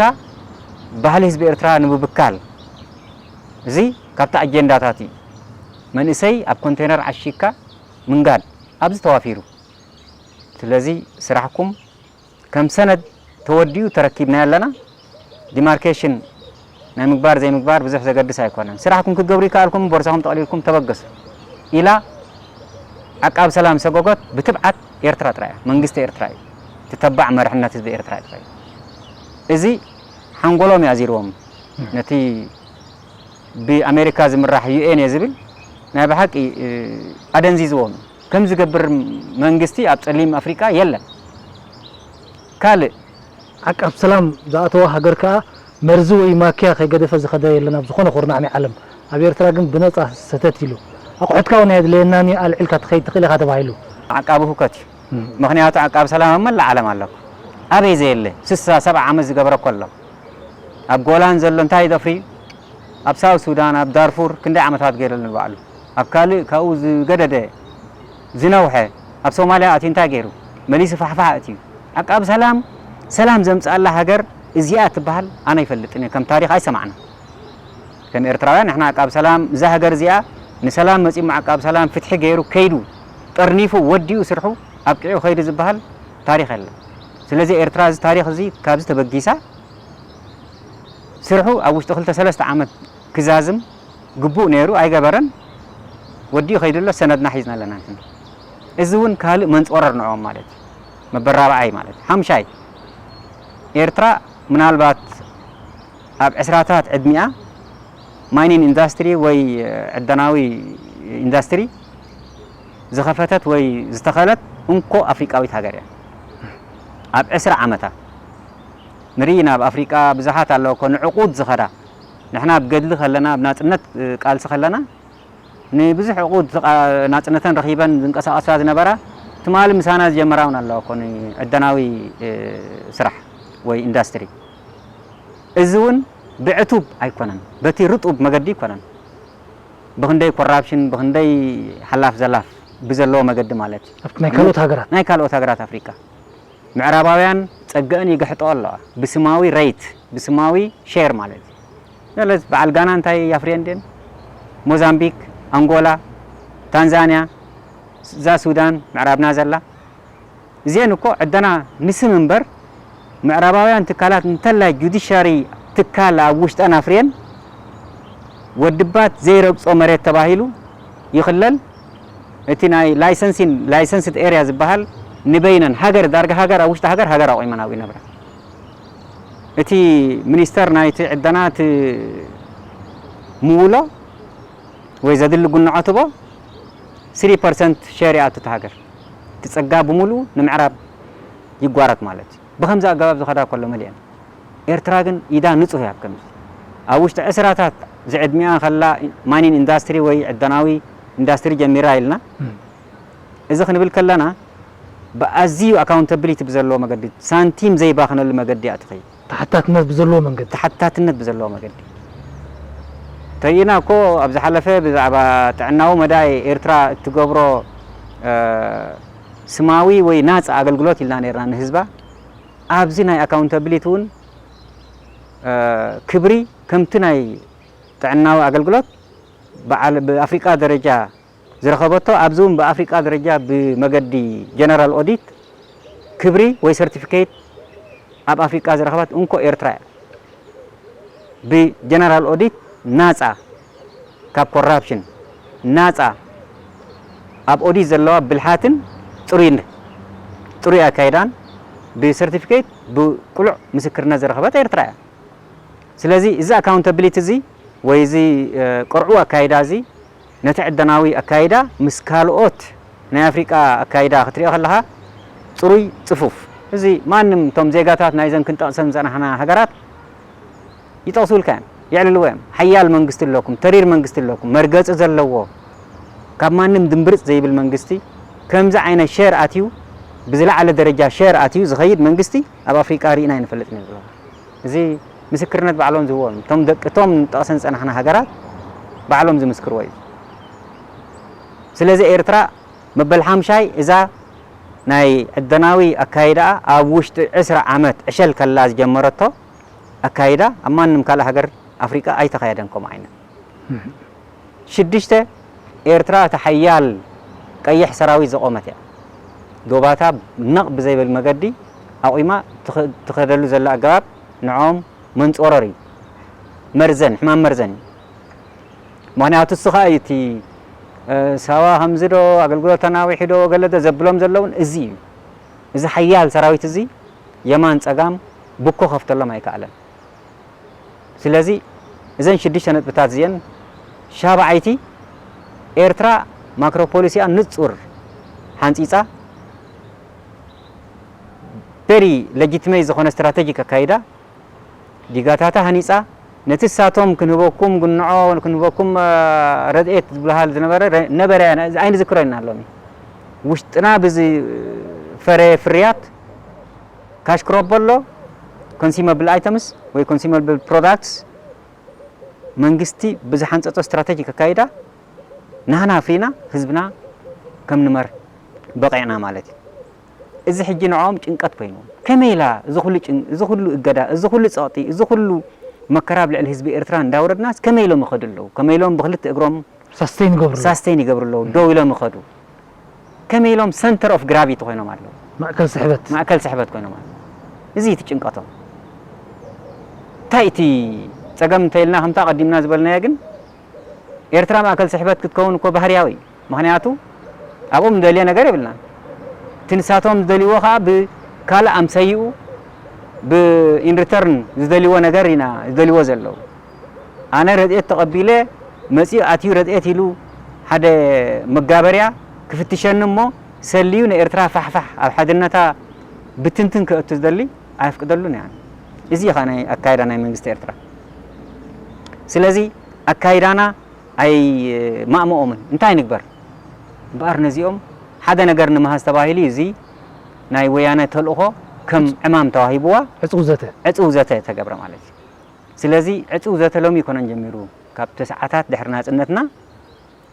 ባህሊ ህዝቢ ኤርትራ ንምብካል እዚ ካብቲ ኣጀንዳታት እዩ። መንእሰይ ኣብ ኮንቴነር ዓሺግካ ምንጋድ ኣብዚ ተዋፊሩ። ስለዚ ስራሕኩም ከም ሰነድ ተወዲኡ ተረኪብናዮ ኣለና። ዲማርኬሽን ናይ ምግባር ዘይምግባር ብዙሕ ዘገድስ ኣይኮነን። ስራሕኩም ክትገብሩ ይከኣልኩም፣ ቦርሳኹም ጠቕሊልኩም ተበገሱ ኢላ ዓቃብ ሰላም ሰጎጎት ብትብዓት ኤርትራ ጥራይ እያ፣ መንግስቲ ኤርትራ እዩ፣ ትተባዕ መርሕነት ህዝቢ ኤርትራ ጥራይ እዩ። እዚ ሓንጎሎም እዩ ኣዚርዎም ነቲ ብኣሜሪካ ዝምራሕ ዩ ኤን እየ ዝብል ናይ ብሓቂ ኣደንዚዝዎም። ከም ዝገብር መንግስቲ ኣብ ጸሊም ኣፍሪቃ የለን። ካልእ ዓቃብ ሰላም ዝኣተወ ሃገር ከኣ መርዚ ወይ ማክያ ከይገደፈ ዝኸደ የለን ኣብ ዝኾነ ኩርናዕ ናይ ዓለም። ኣብ ኤርትራ ግን ብነጻ ሰተት ኢሉ ኣቑሑትካ እውን ኣየድለየናን እዩ ኣልዒልካ ትኸይድ ትኽእል ኢኻ ተባሂሉ። ዓቃቢ ሁከት እዩ። ምኽንያቱ ዓቃቢ ሰላም ኣብ መላእ ዓለም ኣለኩ። ኣበይ ዘየለ ስሳ ሰብዓ ዓመት ዝገበረ እኮ ኣሎ። ኣብ ጎላን ዘሎ እንታይ ደፍሪ ኣብ ሳውት ሱዳን ኣብ ዳርፉር ክንደይ ዓመታት ገይረሉ ንባዕሉ ኣብ ካልእ ካብኡ ዝገደደ ዝነውሐ ኣብ ሶማልያ ኣትዩ እንታይ ገይሩ መሊሱ ፋሕፋሕ ኣእትዩ ዓቃቢ ሰላም ሰላም ዘምጽኣላ ሃገር እዚኣ ትበሃል ኣነ ኣይፈልጥን እየ። ከም ታሪኽ ኣይሰማዕና። ከም ኤርትራውያን ንሕና ዓቃብ ሰላም፣ እዛ ሃገር እዚኣ ንሰላም መጺኡ ዓቃብ ሰላም ፍትሒ ገይሩ ከይዱ ጠርኒፉ ወዲኡ ስርሑ ኣብቂዑ ከይዱ ዝበሃል ታሪኽ የለን። ስለዚ ኤርትራ እዚ ታሪኽ እዚ ካብዚ ተበጊሳ ስርሑ ኣብ ውሽጢ ክልተ ሰለስተ ዓመት ክዛዝም ግቡእ ነይሩ፣ ኣይገበረን። ወዲኡ ከይዱ ኣሎ፣ ሰነድና ሒዝና ኣለና ንሕና። እዚ እውን ካልእ መንጾረር ንዕኦም ማለት እዩ። መበራብዓይ ማለት እዩ። ሓምሻይ፣ ኤርትራ ምናልባት ኣብ ዕስራታት ዕድሚኣ ማይኒን ኢንዳስትሪ ወይ ዕደናዊ ኢንዳስትሪ ዝኸፈተት ወይ ዝተኸለት እንኮ ኣፍሪቃዊት ሃገር እያ። ኣብ ዕስራ ዓመታ ንርኢ ናብ ኣፍሪቃ ብዙሓት ኣለዋ እኮ ንዕቑድ ዝኸዳ። ንሕና ኣብ ገድሊ ከለና፣ ኣብ ናጽነት እ፣ ቃልሲ ከለና ንብዙሕ ዕቑድ ዝቃ- ናጽነተን ረኺበን ዝንቀሳቐሳ ዝነበራ ትማሊ ምሳና ዝጀመራ እውን ኣለዋ እኮ ንዕደናዊ እ፣ ስራሕ ወይ ኢንዳስትሪ። እዚ እውን ብዕቱብ ኣይኮነን፣ በቲ ርጡብ መገዲ ኣይኮነን። ብኽንደይ ኮራፕሽን፣ ብኽንደይ ሓላፍ ዘላፍ ብዘለዎ መገዲ ማለት እዩ። ኣብቲ ናይ ካልኦት ሃገራት ናይ ካልኦት ሃገራት ኣፍሪቃ ምዕራባውያን ጸገአን ይግሕጠኦ ኣለዋ። ብስማዊ ሬት፣ ብስማዊ ሼር ማለት እዩ። ስለዚ በዓል ጋና እንታይ ኣፍርየን ድየን? ሞዛምቢክ፣ ኣንጎላ፣ ታንዛንያ፣ እዛ ሱዳን ምዕራብና ዘላ እዚአን እኮ ዕደና ንስም እምበር ምዕራባውያን ትካላት እንተላይ ጁዲሻሪ ትካል ኣብ ውሽጠን ኣፍርየን ወድባት ዘይረግጾ መሬት ተባሂሉ ይኽለል። እቲ ናይ ላይሰንሲን ላይሰንስድ ኤርያ ዝበሃል ንበይነን ሃገር ዳርጋ ሃገር ኣብ ውሽጢ ሃገር ሃገር ኣቑመን ኣብኡ ይነብራ። እቲ ሚኒስተር ናይቲ ዕደና እቲ ምውሎ ወይ ዘድሊ ጉንዖ ትቦ ስሪ ፐርሰንት ሸር ይኣቱ እቲ ሃገር። እቲ ጸጋ ብምሉኡ ንምዕራብ ይጓረት ማለት እዩ። ብኸምዚ ኣገባብ ዝኸዳ ከሎ መሊአን። ኤርትራ ግን ኢዳ ንጹህ እያ። ኣብ ከምዚ ኣብ ውሽጢ ዕስራታት ዝዕድሚኣ ከላ ማይኒን ኢንዳስትሪ ወይ ዕደናዊ ኢንዳስትሪ ጀሚራ ኢልና እዚ ክንብል ከለና ብኣዝዩ ኣካውንታብሊቲ ብዘለዎ መገዲ ሳንቲም ዘይባኽነሉ መገዲ እያ ትኸይድ። ተሓታትነት ብዘለዎ መንገዲ ተሓታትነት ብዘለዎ መገዲ ተይና እኮ ኣብ ዝሓለፈ ብዛዕባ ጥዕናዊ መዳይ ኤርትራ እትገብሮ እ፣ ስማዊ ወይ ናፃ ኣገልግሎት ኢልና ነርና ንህዝባ። ኣብዚ ናይ ኣካውንታብሊቲ እውን እ፣ ክብሪ ከምቲ ናይ ጥዕናዊ ኣገልግሎት በዓል ብኣፍሪቃ ደረጃ ዝረኸበቶ ኣብዚ እውን ብኣፍሪቃ ደረጃ ብመገዲ ጀነራል ኦዲት ክብሪ ወይ ሰርቲፊኬት ኣብ ኣፍሪቃ ዝረኸበት እንኮ ኤርትራ እያ። ብጀነራል ኦዲት ናፃ ካብ ኮራፕሽን ናፃ ኣብ ኦዲት ዘለዋ ብልሓትን ፅሩይነት ፅሩይ ኣካይዳን ብሰርቲፊኬት ብቅሉዕ ምስክርነት ዝረኸበት ኤርትራ እያ። ስለዚ እዚ ኣካውንታብሊቲ እዚ ወይ እዚ ቅርዑ ኣካይዳ እዚ ነቲ ዕደናዊ ኣካይዳ ምስ ካልኦት ናይ ኣፍሪቃ ኣካይዳ ክትሪኦ ከለኻ ፅሩይ ፅፉፍ እዚ ማንም እቶም ዜጋታት ናይዘን ክንጠቕሰን ዝፀናሕና ሃገራት ይጠቕሱልካ እዮም፣ የዕልልዎ እዮም። ሓያል መንግስቲ ኣለኩም፣ ተሪር መንግስቲ ኣለኩም፣ መርገፂ ዘለዎ ካብ ማንም ድምብርፅ ዘይብል መንግስቲ ከምዚ ዓይነት ሸር ኣትዩ ብዝለዓለ ደረጃ ሸር ኣትዩ ዝኸይድ መንግስቲ ኣብ ኣፍሪቃ ርኢና ኣይንፈልጥን እዩ ዝብሉ። እዚ ምስክርነት ባዕሎም ዝህብዎ እዮም። እቶም ደቂ እቶም ንጠቕሰን ዝፀናሕና ሃገራት ባዕሎም ዝምስክርዎ እዩ። ስለዚ ኤርትራ መበል ሓምሻይ እዛ ናይ ዕደናዊ ኣካይዳኣ ኣብ ውሽጢ ዕስራ ዓመት ዕሸል ከላ ዝጀመረቶ ኣካይዳ ኣብ ማንም ካልእ ሃገር ኣፍሪቃ ኣይተኻየደን ከምኡ ዓይነት። ሽዱሽተ ኤርትራ እቲ ሓያል ቀይሕ ሰራዊት ዘቖመት እያ። ዶባታ ነቕ ብዘይብል መገዲ ኣቑማ ትኸደሉ ዘላ ኣገባብ ንዖም መንጾረር እዩ። መርዘን፣ ሕማም መርዘን እዩ። ምኽንያቱ እሱ ኸኣ እዩ እቲ ሳዋ ከምዚ ዶ ኣገልግሎት ተናዊሑ ዶ ገለ ዶ ዘብሎም ዘለውን እዚ እዩ። እዚ ሓያል ሰራዊት እዚ የማን ጸጋም ብኮ ከፍተሎም ኣይከኣለን። ስለዚ እዘን ሽዱሽተ ነጥብታት እዚአን ሻብዓይቲ ኤርትራ ማክሮ ፖሊሲኣ ንጹር ሓንጺጻ very legitimate ዝኾነ ስትራተጂክ ኣካይዳ ዲጋታታ ሃኒጻ ነቲ ሳቶም ክንህበኩም ጉንዖ ክንህበኩም ረድኤት ዝበሃል ዝነበረ ነበረ ኣይንዝክሮ ኢና ሎሚ ውሽጥና ብዚ ፈረ ፍርያት ካሽ ክሮፕ ኣሎ consumable items ወይ consumable products መንግስቲ ብዝሓንፀፆ ስትራተጂ ከካይዳ ናህና ኣፍሪና ህዝብና ከም ንመር በቂዕና ማለት እዩ። እዚ ሕጂ ንዕኦም ጭንቀት ኮይንዎም፣ ከመይ ኢላ እዚ ኩሉ ጭን-፣ እዚ ኩሉ እገዳ፣ እዚ ኩሉ ጸቕጢ፣ እዚ ኩሉ መከራ ኣብ ልዕሊ ህዝቢ ኤርትራ እንዳወረድናስ ከመይ ኢሎም ይኸዱ ኣለዉ? ከመይ ኢሎም ብክልተ እግሮም ሳስቴን ይገብሩ ኣለዉ። ሳስቴን ይገብሩ ኣለዉ? ደው ኢሎም ይኸዱ? ከመይ ኢሎም ሰንተር ኦፍ ግራቪቲ ኮይኖም ኣለዉ? ማእከል ስሕበት። ማእከል ስሕበት ኮይኖም ኣለዉ? እዚ እዩ እቲ ጭንቀቶም። እንታይ እቲ ጸገም እንተኢልና፣ ከምታ ቀዲምና ዝበልናዮ ግን፣ ኤርትራ ማእከል ስሕበት ክትከውን እኮ ባህርያዊ እዩ። ምኽንያቱ ኣብኦም ንደልዮ ነገር የብልናን። እቲ ንሳቶም ዝደልይዎ ኸኣ ብካልእ ኣምሰይኡ ብ-፣ in return ዝደልይዎ ነገር ኢና ዝደልይዎ ዘለዉ። ኣነ ረድኤት ተቐቢለ መጺኡ ኣትዩ ረድኤት ኢሉ ሓደ መጋበርያ ክፍትሸኒ እሞ ሰልዩ ንኤርትራ ፋሕፋሕ ኣብ ሓድነታ ብትንትን ከእቱ ዝደሊ ኣየፍቅደሉን እየ። እዚ እዩ ኸኣ ናይ ኣካይዳ ናይ መንግስቲ ኤርትራ። ስለዚ ኣካይዳና ኣይማእምኦምን። እንታይ ንግበር? እምበኣር ነዚኦም ሓደ ነገር ንምሃዝ ተባሂሉ እዩ እዚ ናይ ወያነ ተልእኾ ከም ዕማም ተዋሂብዋ ዕጹው ዘተ። ዕጹው ዘተ ተገብረ ማለት እዩ። ስለዚ ዕጹው ዘተ ሎሚ ኣይኮነን ጀሚሩ፣ ካብ ተስዓታት ድሕሪ ናጽነትና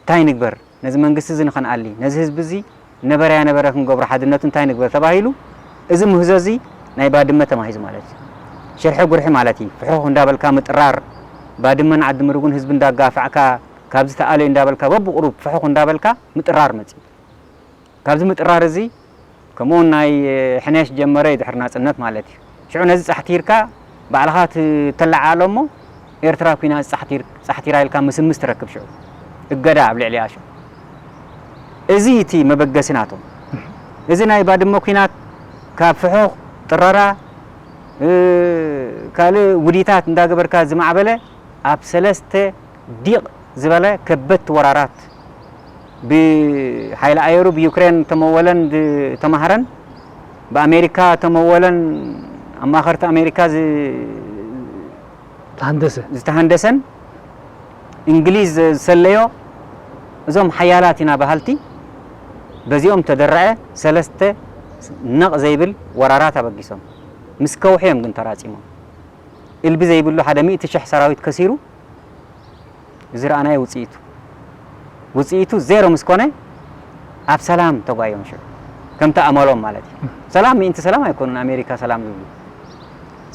እንታይ ንግበር፣ ነዚ መንግስቲ እዚ ንኸንኣሊ፣ ነዚ ህዝቢ እዚ ነበረ ያነበረ ክንገብሮ ሓድነቱ እንታይ ንግበር ተባሂሉ፣ እዚ ምህዞ እዚ ናይ ባድመ ተማሂዙ ማለት እዩ። ሽርሒ ጉርሒ ማለት እዩ። ፍሑኽ እንዳበልካ ምጥራር፣ ባድመን ዓዲ ምሩግን ህዝቢ እንዳጋፋዕካ፣ ካብዚ ተኣለዩ እንዳበልካ፣ በብቁሩብ ፍሑኽ እንዳበልካ ምጥራር መጺኡ። ካብዚ ምጥራር እዚ፣ ከምኡውን ናይ ሕኔሽ ጀመረ እዩ ድሕሪ ናጽነት ማለት እዩ። ሽዑ ነዚ ጻሕቲርካ ባዕልኻ ትተለዓሎ እሞ ኤርትራ ኲናት ጻሕቲር-፣ ጻሕቲራ ኢልካ ምስምስ ትረክብ። ሽዑ እገዳ ኣብ ልዕሊኣ ሽዑ። እዚ እቲ መበገሲ ናቶም። እዚ ናይ ባድመ ኲናት ካብ ፍሑኽ፣ ጥረራ፣ እ፣ ካልእ ውዲታት እንዳገበርካ ዝማዕበለ ኣብ ሰለስተ ዲቕ ዝበለ ከበድቲ ወራራት ብሓይሊ ኣየሩ ብዩክሬን ተመወለን ዝተማህረን ብኣሜሪካ ተመወለን ኣማኸርቲ ኣሜሪካ ዝ-፣ ተሃንደሰ። ዝተሃንደሰን እንግሊዝ ዝሰለዮ እዞም ሓያላት ኢና በሃልቲ በዚኦም ተደረዐ ሰለስተ ነቕ ዘይብል ወራራት ኣበጊሶም። ምስ ከውሒ እዮም ግን ተራጺሞም። እልቢ ዘይብሉ ሓደ ሚእቲ ሽሕ ሰራዊት ከሲሩ ዝረኣናዮ ውጽኢቱ። ውጽኢቱ ዜሮ ምስ ኮነ ኣብ ሰላም ተጓዮም ሽዑ። ከምቲ ኣመሎም ማለት እዩ። ሰላም ምእንቲ ሰላም ኣይኮኑን ኣሜሪካ ሰላም ዝብሉ።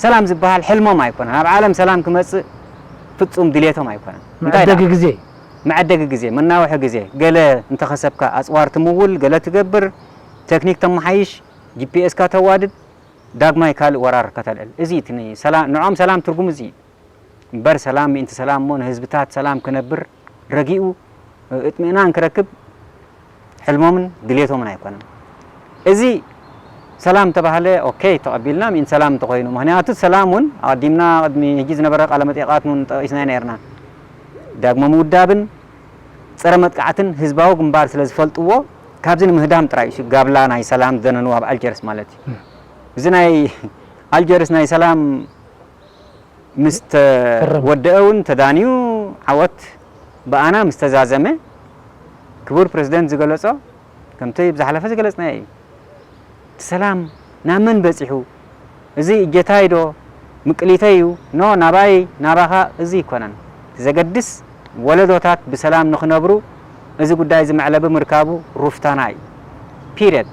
ሰላም ዝበሃል ሕልሞም ኣይኮነን። ኣብ ዓለም ሰላም ክመጽእ ፍጹም ድሌቶም ኣይኮነን። እንታይ መዐደጊ ደኣ? ግዜ። መዐደጊ ግዜ፣ መናውሒ ግዜ። ገለ እንተኸሰብካ ኣጽዋር ትምውል፣ ገለ ትገብር፣ ቴክኒክ ተመሓይሽ፣ ጂ ፒ ኤስካ ተዋድድ፣ ዳግማይ ካልእ ወራር ከተልዕል። እዚ እቲ ንሰላ-፣ ንዖም ሰላም ትርጉም እዚ እዩ። እምበር ሰላም ምእንቲ ሰላም እሞ ንህዝብታት ሰላም ክነብር ረጊኡ እጥሚእናን ክረክብ ሕልሞምን ድሌቶምን ኣይኮነን። እዚ ሰላም ተባህለ፣ ኦኬ፣ ተቐቢልና ምእንቲ ሰላም እንተኾይኑ። ምኽንያቱ ሰላም እውን ኣቐዲምና ቅድሚ ሕጂ ዝነበረ ቃለ መጠይቓት እውን ጠቒስናዮ ነይርና። ዳግመ ምውዳብን ጸረ መጥቃዕትን ህዝባዊ ግንባር ስለ ዝፈልጥዎ ካብዚ ንምህዳም ጥራይ እዩ። ጋብላ ናይ ሰላም ዝደነንዎ ኣብ ኣልጀርስ ማለት እዩ። እዚ ናይ ኣልጀርስ ናይ ሰላም ምስ ፈረሙ። ተወደአ እውን ተዳንዩ ዓወት ብኣና ምስ ተዛዘመ ክቡር ፕረዚደንት ዝገለጾ ከምቲ ብዝሓለፈ ዝገለጽናዮ እዩ። እቲ ሰላም ናብ መን በጺሑ? እዚ እጀታይ ዶ ምቅሊተይ እዩ? ኖ ናባይ ናባኻ እዚ ኣይኮነን። እቲ ዘገድስ ወለዶታት ብሰላም ንኽነብሩ እዚ ጉዳይ እዚ መዕለቢ ምርካቡ ሩፍታና እዩ። ፒርየድ።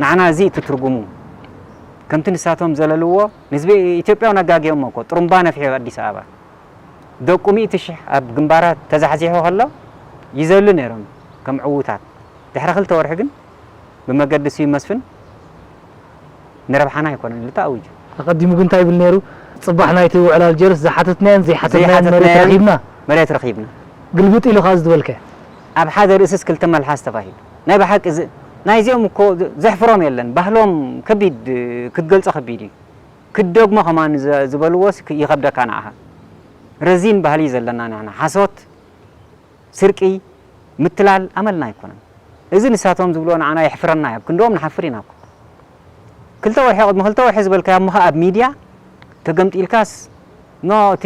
ንዓና እዚ እቲ ትርጉሙ። ከምቲ ንሳቶም ዘለልዎ ንህዝቢ ኢትዮጵያ እውን ኣጋጊዮሞ እኮ ጥሩምባ ነፊሑ ኣዲስ ኣበባ። ደቁ ሚእቲ ሽሕ ኣብ ግንባራት ተዛሕዚሑ ከሎ ይዘሉ ነይሮም ከም ዕዉታት። ድሕሪ ክልተ ወርሒ ግን ብመገዲ ስዩም መስፍን ንረብሓና ኣይኮነን ኢሉ ተኣዊጁ። ኣቐዲሙ ግን እንታይ ይብል ነይሩ? ጽባሕ ናይቲ ውዕል ኣልጀርስ ዝሓተትናዮን ዘይሓተትናዮን መሬት ዘይሓተትናዮን ረኺብና። መሬት ረኺብና። ግልብጥ ኢሉ ኸኣ ዝትበልከ? ኣብ ሓደ ርእስስ ክልተ መልሓስ ተባሂሉ። ናይ ብሓቂ ዝ-፣ ናይዚኦም እኮ ዘሕፍሮም የለን። ባህሎም ከቢድ፣ ክትገልጾ ከቢድ እዩ። ክትደግሞ ከማን ዘ-፣ ዝበልዎስ ክ-፣ ይኸብደካ ንዓኻ። ረዚን ባህሊ እዩ ዘለና ንሕና። ሓሶት፣ ስርቂ፣ ምትላል ኣመልና ኣይኮነን። እዚ ንሳቶም ዝብልዎ ንዓና የሕፍረና እዩ። ኣብ ክንድኦም ንሓፍር ኢና እኮ። ክልተ ወርሒ፣ ቅድሚ ክልተ ወርሒ ዝበልካዮ እሞ ኸኣ ኣብ ሚድያ ተገምጢልካስ፣ ኖ፣ እቲ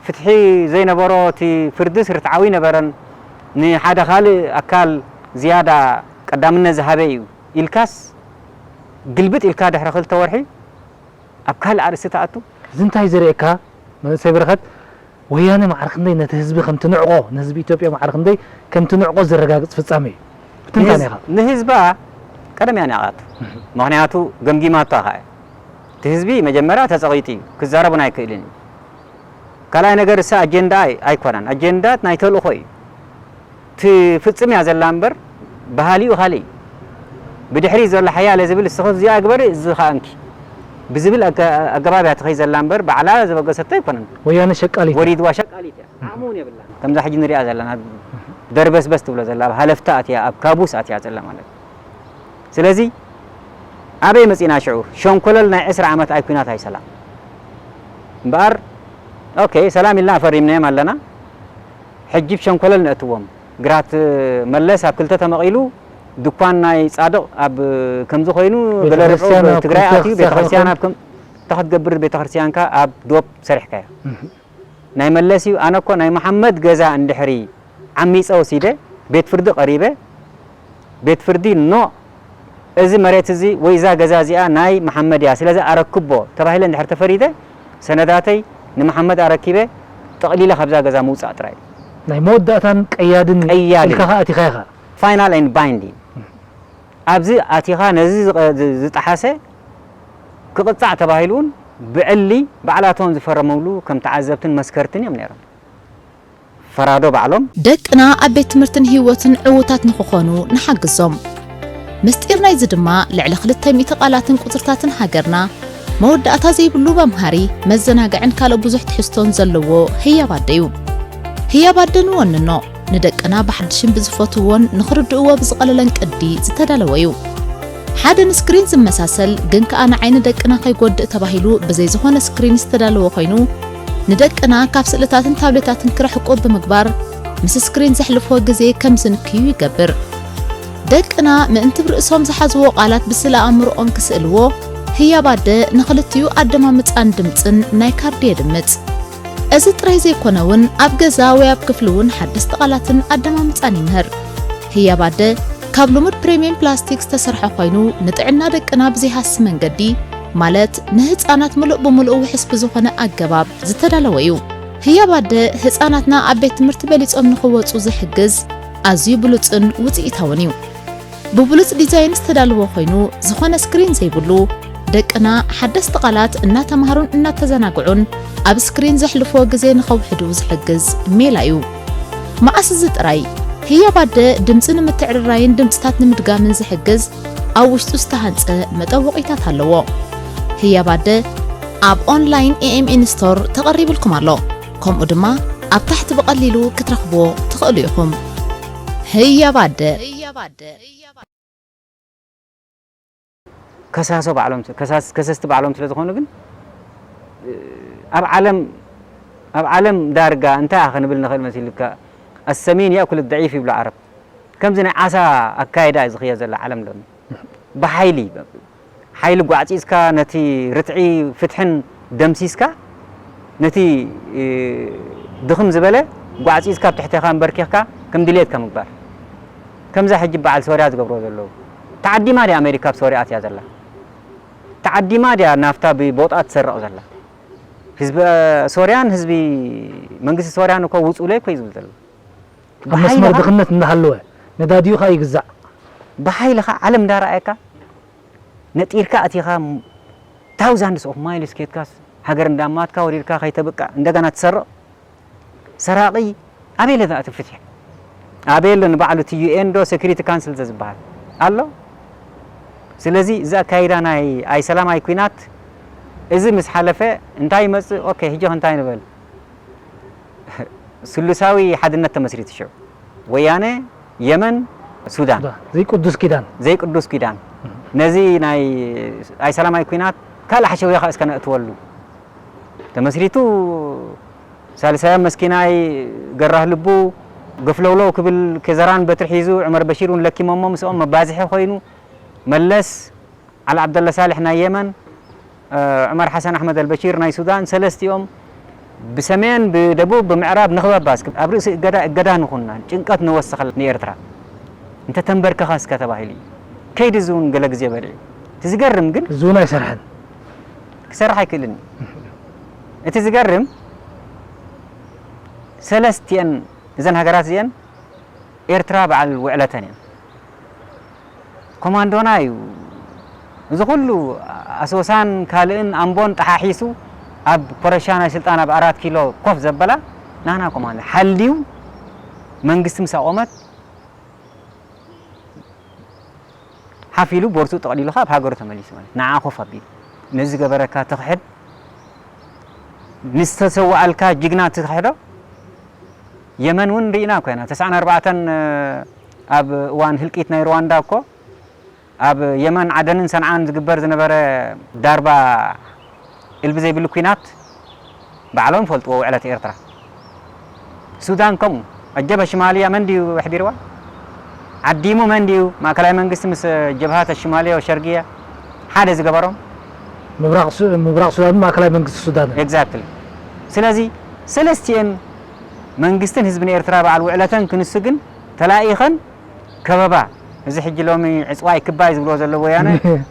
ፍትሒ ዘይነበሮ፣ እቲ ፍርድስ ርትዓዊ ኣይነበረን፣ ንሓደ ካልእ ኣካል ዝያዳ ቀዳምነት ዝሃበ እዩ ኢልካስ፣ ግልብጥ ኢልካ ድሕሪ ክልተ ወርሒ ኣብ ካልእ ኣርእስቲ ትኣቱ። እዚ እንታይ ዘርእየካ? መንእሰይ በረኸት፣ ወያነ ማዕረ ክንደይ ነቲ ህዝቢ ከም ትንዕቆ፣ ንህዝቢ ኢትዮጵያ ማዕረ ክንደይ ከም ትንዕቆ ዘረጋግጽ ፍጻመ እዩ። ብትንታኔኻ። ንህዝ-፣ ንህዝባ ቀደም እያ ንዓቱ። ምኽንያቱ ገምጊማቶ ከኣ እቲ ህዝቢ መጀመርያ ተጸቒጡ እዩ፣ ክዛረቡን ኣይክእልን እዩ። ካልኣይ ነገር እሳ ኣጀንዳ ኣይ-፣ ኣይኮነን፣ ኣጀንዳት ናይ ተልእኾ እዩ። ትፍጽም እያ ዘላ እምበር ባህሊኡ ካልእ እዩ። ብድሕሪ ዘሎ ሓያለ ዝብል እስኸ እዚኣ ግበሪ፣ እዚ ከኣ እንኪ ብዝብል ኣገ-፣ ኣገባብ እያ ትኸይድ ዘላ እምበር ባዕላ ዘበገሰቶ ኣይኮነን። ወያነ ሸቃሊት። ወሪድዋ ሸቃሊት እያ። ዓቕሚ እውን የብላን። ከምዛ ሕጂ ንሪኣ ዘለና ደርበስበስ ትብሎ ዘላ፣ ኣብ ሃለፍታ ኣትያ፣ ኣብ ካቡስ ኣትያ ዘላ ማለት እዩ። ስለዚ ኣበይ መጺና ሽዑ? ሸንኮለል ናይ ዕስራ ዓመት ኣይ ኲናት ኣይ ሰላም። እምበኣር ኦኬ፣ ሰላም ኢልና ፈሪምናዮም ኣለና። ሕጂ ብ ሸንኮለል ነእትዎም። ግራት መለስ ኣብ ክልተ ተመቒሉ፣ ድኳን ናይ ጻድቕ ኣብ ከምዚ ኮይኑ፣ ገለ ርብዑ ቤተክርስትያን ኣብ ትግራይ ክልተ ኣትዩ፣ ክሳዕ ቤተክርስትያን ኣብ ከም-፣ እንታይ ክትገብር ቤተክርስትያንካ ኣብ ዶብ ሰሪሕካዮ? ናይ መለስ እዩ። ኣነ እኮ ናይ መሓመድ ገዛ እንድሕሪ ዓሚፀ ወሲደ ቤት ፍርዲ ቀሪበ፣ ቤት ፍርዲ ኖ፣ እዚ መሬት እዚ ወይ እዛ ገዛ እዚኣ ናይ መሓመድ እያ፣ ስለዚ ኣረክቦ ተባሂለ እንድሕር ተፈሪደ፣ ሰነዳተይ ንመሓመድ ኣረኪበ፣ ጠቕሊለ ካብዛ ገዛ ምውፃእ ጥራይ። ናይ መወዳእታን ቀያድን ቀያድን። ኢልካ ከኣ ኣቲኻ ኢኻ። ፋይናል ኤንድ ባይንዲንግ። ኣብዚ ኣቲኻ ነዚ ዝቐ-፣ ዝ-፣ ዝጠሓሰ ክቕጻዕ ተባሂሉ እውን ብዕሊ ባዕላቶም ዝፈረመሉ ከም ተዓዘብትን መስከርትን እዮም ነይሮም። ፈራዶ ባዕሎም። ደቅና ኣብ ቤት ትምህርትን ህይወትን ዕዉታት ንኽኾኑ ንሓግዞም። ምስጢር ናይዚ ድማ ልዕሊ ክልተ ሚእቲ ቃላትን ቁጽርታትን ሃገርና፣ መወዳእታ ዘይብሉ መምሃሪ፣ መዘናግዕን ካልእ ብዙሕ ትሕዝቶን ዘለዎ ህያብ ኣደ እዩ። ህያብ ኣደ ንወንኖ፣ ንደቅና ብሓድሽን ብዝፈትውዎን ንኽርድእዎ ብዝቐለለን ቅዲ ዝተዳለወ እዩ። ሓደ ንስክሪን ዝመሳሰል ግን ከኣ ንዓይኒ ደቅና ከይጎድእ ተባሂሉ ብዘይ ዝኾነ ስክሪን ዝተዳለወ ኮይኑ፣ ንደቅና ካብ ስእልታትን ታብሌታትን ክርሕቁ ብምግባር፣ ምስ ስክሪን ዘሕልፍዎ ግዜ ከም ዝንክዩ ይገብር። ደቅና ምእንቲ ብርእሶም ዝሓዝዎ ቃላት ብስእለ ኣእምሮኦም ክስእልዎ፣ ህያብ ኣደ ንኽልቲኡ ኣደማምጻን ድምጽን ናይ ካርዲ የድምጽ። እዚ ጥራይ ዘይኮነ እውን ኣብ ገዛ ወይ ኣብ ክፍሊ እውን ሓደስቲ ቃላትን ኣደማምጻን ይምህር። ህያብ ኣደ ካብ ልሙድ ፕሪምየም ፕላስቲክ ዝተሰርሐ ኮይኑ፣ ንጥዕና ደቅና ብዘይሃሲ መንገዲ፣ ማለት ንህጻናት ምሉእ ብምሉእ ውሑስ ብዝኾነ ኣገባብ ዝተዳለወ እዩ። ህያብ ኣደ ህጻናትና ኣብ ቤት ትምህርቲ በሊጾም ንኽወጹ ዝሕግዝ ኣዝዩ ብሉጽን ውጽኢታውን እዩ። ብብሉጽ ዲዛይን ዝተዳለወ ኮይኑ፣ ዝኾነ ስክሪን ዘይብሉ፣ ደቅና ሓደስቲ ቃላት እናተማሃሩን እናተዘናግዑን ኣብ ስክሪን ዘሕልፍዎ ግዜ ንኸውሕዱ ዝሕግዝ ሜላ እዩ። መዓስ እዚ ጥራይ፣ ህያብ ኣደ ድምጺ ንምትዕርራይን ድምጽታት ንምድጋምን ዝሕግዝ ኣብ ውሽጡ ዝተሃንጸ መጠወቒታት ኣለዎ። ህያብ ኣደ ኣብ ኦንላይን ኤ ኤም ኤን ስቶር ተቐሪብልኩም ኣሎ። ከምኡ ድማ ኣብ ታሕቲ ብቐሊሉ ክትረኽብዎ ትኽእሉ ኢኹም። ህያብ ኣደ። ከሳሶ ባዕሎም፣ ከሳስ-፣ ከሰስቲ ባዕሎም ስለ ዝኾኑ ግን፣ ኣብ ዓለም፣ ኣብ ዓለም ዳርጋ እንታይ ክንብል ንኽእል መሲልካ? ኣሰሚን የእኩል ደዒፍ ይብሉ ዓረብ። ከምዚ ናይ ዓሳ ኣካይዳ እዩ ዝኽየድ ዘሎ ዓለም ሎሚ። ብሓይሊ፣ ሓይሊ ጓዕጺጽካ ነቲ ርትዒ ፍትሕን ደምሲስካ፣ ነቲ፣ እ፣ ድኽም ዝበለ ጓዕጺጽካ ኣብ ትሕቴኻ ኣንበርኪኽካ ከም ድሌትካ ምግባር። ከምዛ ሕጂ በዓል ሶርያ ዝገብሮ ዘለዉ። ተዓዲማ ድያ ኣሜሪካ ኣብ ሶርያ ኣትያ ዘላ? ተዓዲማ ድያ ናፍታ ብቦጣ ትሰርቕ ዘላ? ህዝቢ ሶርያን ህዝቢ መንግስቲ ሶርያን እኮ ውጹለይ እኮ እዩ ዝብል ዘሎ። ኣብ ብሓይሊ መስመር ኸዓ ድኽነት እናሃለወ ነዳዲኡ ኸዓ ይግዛዕ። ብሓይሊ ኸዓ ዓለም እንዳረኣየካ ነጢርካ ኣቲኻ ታውዛንድስ ኦፍ ማይልስ ኬድካስ ሃገር እንዳማትካ ወሪድካ ከይተብቅዕ እንደገና ትሰርቕ ሰራቒ ኣበይ ለዛ እቲ ፍትሒ? ኣበይ ኣሎ ንባዕሉ እቲ ዩ ኤን ዶ ሴኩሪቲ ካንስል ዘዝበሃል ኣሎ? ስለዚ እዚ ኣካይዳ ናይ ኣይ ሰላም ኣይ ኲናት እዚ ምስ ሓለፈ እንታይ ይመጽእ? ኦኬ፣ ሕጂ ኸ እንታይ ንበል? ስሉሳዊ ሓድነት ተመስሪቱ ሽዑ። ወያነ፣ የመን፣ ሱዳን። ሱዳን። ዘይቅዱስ ኪዳን። ዘይቅዱስ ኪዳን። ነዚ ናይ ኣይ ሰላም ኣይ ኲናት ካልእ ሓሸውያ ኸ እስከ ነእትወሉ። ተመስሪቱ ሳልሳይ መስኪናይ ገራህ ልቡ ገፍለውለው ክብል ኬዘራን በትሪ ሒዙ ዑመር በሺር እውን ለኪሞሞ ምስኦም መባዝሒ ኮይኑ መለስ ዓሊ ዓብደላ ሳልሕ ናይ የመን፣ እ፣ ዑመር ሓሰን ኣሕመድ ኣልበሺር ናይ ሱዳን፣ ሰለስቲኦም ብሰሜን፣ ብደቡብ፣ ብምዕራብ ንኽበባ እስኪ ኣብ ርእሲ እገዳ፣ እገዳ ንኹና፣ ጭንቀት ንወስኸላ ንኤርትራ። እንተ ተንበርከኻ እስከ ተባሂሉ እዩ። ከይዲ እዚ እውን ገለ ግዜ በሊዑ። እቲ ዝገርም ግን እዚ እውን ኣይሰርሐን። ክሰርሕ ኣይክእልን እዩ። እቲ ዝገርም ሰለስቲአን እዘን ሃገራት እዚአን ኤርትራ በዓል ውዕለተን እየን። ኮማንዶና እዩ። እዚ ኩሉ ኣሶሳን ካልእን ኣምቦን ጠሓሒሱ ኣብ ኮረሻ ናይ ስልጣን ኣብ ኣራት ኪሎ ኮፍ ዘበላ ናና ኮማንዶ ሓልዩ መንግስቲ ምስ ኣቆመት ሓፍ ኢሉ ቦርሱ ጠቕሊሉ ካብ ሃገሩ ተመሊሱ ማለት ንዓ ኮፍ ኣቢሉ ነዚ ዝገበረካ ትኽሕድ ንዝተሰዋኣልካ ጅግና ትኽሕዶ የመን እውን ርኢና ኮይና ተስዓን ኣርባዕተን ኣብ እዋን ህልቂት ናይ ሩዋንዳ እኮ ኣብ የመን ዓደንን ሰንዓን ዝግበር ዝነበረ ዳርባ እልቢ ዘይብሉ ኲናት ባዕሎም ይፈልጥዎ ውዕለት ኤርትራ። ሱዳን ከምኡ ኣጀበ ሽማልያ መን ድዩ ኣሕዲርዋ? ዓዲሙ መን ድዩ ማእከላይ መንግስቲ ምስ ጀብሃት ሽማልያ ወሸርግያ ሓደ ዝገበሮም? ምብራቕ ሱ- ምብራቕ ሱዳን ማእከላይ መንግስቲ ሱዳን። ኤግዛክትሊ። ስለዚ ሰለስቲኤን መንግስትን ህዝብን ኤርትራ በዓል ውዕለተን ክንሱ ግን ተላኢኸን ከበባ እዚ ሕጂ ሎሚ ዕፅዋይ ክባይ ዝብልዎ ዘሎ ወያነ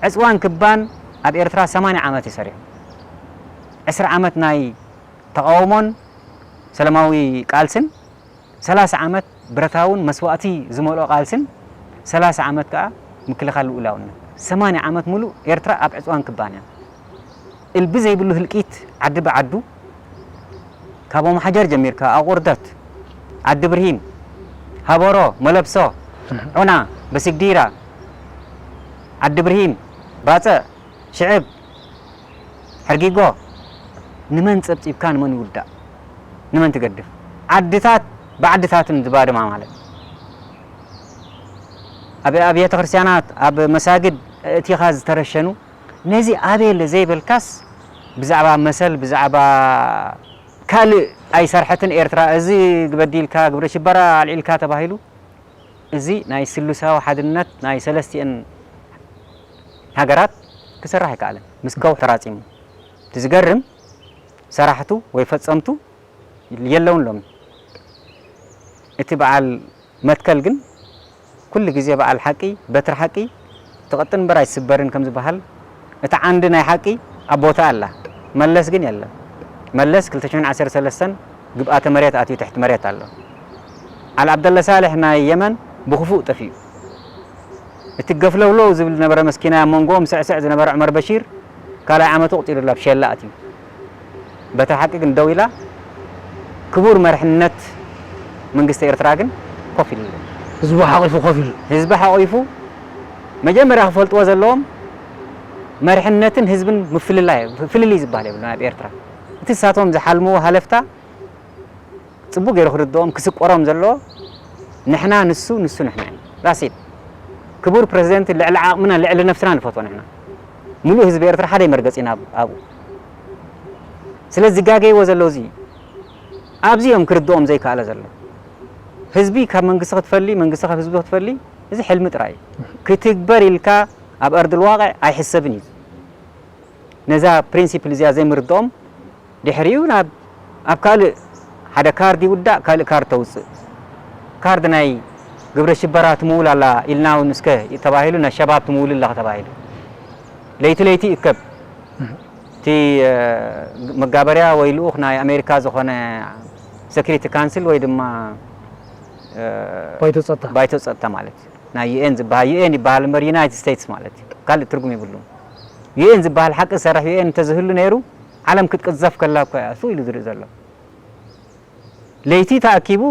ዕፅዋን ክባን ኣብ ኤርትራ ሰማንያ ዓመት እዩ ሰሪሑ። ዕስራ ዓመት ናይ ተቓውሞን ሰላማዊ ቃልስን ሰላሳ ዓመት ብረታውን መስዋእቲ ዝመልኦ ቃልስን ሰላሳ ዓመት ከዓ ምክልኻል ልኡላውነት ሰማንያ ዓመት ሙሉእ ኤርትራ ኣብ ዕፅዋን ክባን እያ። እልቢ ዘይብሉ ህልቂት ዓዲ ብዓዱ ካብ ኦምሓጀር ጀሚርካ ኣቑርደት ዓዲ ብርሂን ሃበሮ መለብሶ ዑና በሲግዲራ ዓዲ ብርሂን ባፅዕ ሽዕብ ሕርጊጎ ንመን ፀብፂብካ ንመን ይውዳእ ንመን ትገድፍ ዓድታት ብዓድታትን ዝባድማ ማለት ኣብ ኣብያተ ክርስቲያናት ኣብ መሳግድ እቲኻ ዝተረሸኑ ነዚ ኣበየለ ዘይበልካስ ብዛዕባ መሰል ብዛዕባ ካልእ ኣይሰርሐትን ኤርትራ እዚ ግበዲልካ ግብረ ሽበራ ኣልዒልካ ተባሂሉ እዚ ናይ ስሉሳዊ ሓድነት ናይ ሰለስቲኤን ሃገራት ክስራሕ ኣይከኣለን ምስ ከውሒ ተራፂሙ እቲ ዝገርም ሰራሕቱ ወይ ፈፀምቱ የለውን ሎሚ እቲ በዓል መትከል ግን ኩሉ ግዜ በዓል ሓቂ በትሪ ሓቂ ትቐጥን እምበር ኣይትስበርን ከም ዝበሃል እቲ ዓንዲ ናይ ሓቂ ኣብ ቦታ ኣላ መለስ ግን የለን መለስ ክልተ ሽሕን ዓሰርተ ሰለስተን ግብኣተ መሬት ኣትዩ ትሕቲ መሬት ኣሎ ዓል ዓብደላ ሳልሕ ናይ የመን ብክፉእ ጠፊኡ እቲ ገፍለውለው ዝብል ዝነበረ መስኪናይ ኣብ መንጎኦም ስዕስዕ ዝነበረ ዑመር በሺር ካልኣይ ዓመቱ ቁፂሩ ኣሎ ኣብ ሸላ ኣትዩ በታ ሓቂ ግን ደው ኢላ ክቡር መርሕነት መንግስቲ ኤርትራ ግን ኮፍ ኢሉ ኣሎ። ህዝቡ ሓቂፉ ኮፍ ኢሉ። ህዝቢ ሓቂፉ መጀመርያ ክፈልጥዎ ዘለዎም መርሕነትን ህዝብን ምፍልላይ ፍልልይ ዝበሃል የብሉን ኣብ ኤርትራ እቲ ንሳቶም ዝሓልምዎ ሃለፍታ ጽቡቕ ገይሩ ክርድኦም ክስቆሮም ዘለዎ ንሕና ንሱ ንሱ ንሕና ኢና that's it ክቡር ፕረዚደንት ልዕሊ ዓቕምና ልዕሊ ነፍስና ንፈትዎ ንሕና ምሉእ ህዝቢ ኤርትራ ሓደ መርገጺ ኢና ኣብኡ ስለዚ ዝጋገይዎ ዘለዉ እዚ ኣብዚ እዮም ክርድኦም ዘይከኣለ ዘሎ ህዝቢ ካብ መንግስቲ ክትፈሊ መንግስቲ ካብ ህዝቢ ክትፈሊ እዚ ሕልሚ ጥራይ እዩ ክትግበር ኢልካ ኣብ ኣርዲ ልዋቕዕ ኣይሕሰብን እዩ ነዛ ፕሪንሲፕል እዚኣ ዘይምርድኦም ድሕሪኡ ናብ ኣብ ካልእ ሓደ ካርድ ይውዳእ ካልእ ካርድ ተውፅእ ካርድ ናይ ግብረ ሽበራ ትምውል ኣላ ኢልና እውን እስከ ተባሂሉ ናይ ሸባብ ትምውል ኣለኻ ተባሂሉ ለይቲ ለይቲ ይእከብ እቲ መጋበርያ ወይ ልኡኽ ናይ ኣሜሪካ ዝኾነ ሴኩሪቲ ካንስል ወይ ድማ ባይቶ ጸጥታ ባይቶ ጸጥታ ማለት እዩ ናይ ዩኤን ዝበሃል ዩኤን ይበሃል እምበር ዩናይትድ ስቴትስ ማለት እዩ ካልእ ትርጉም የብሉን ዩኤን ዝበሃል ሓቂ ዝሰርሕ ዩኤን እንተዝህሉ ነይሩ ዓለም ክትቅዘፍ ከላ እኮ እያ ስው ኢሉ ዝርኢ ዘሎ ለይቲ ተኣኪቡ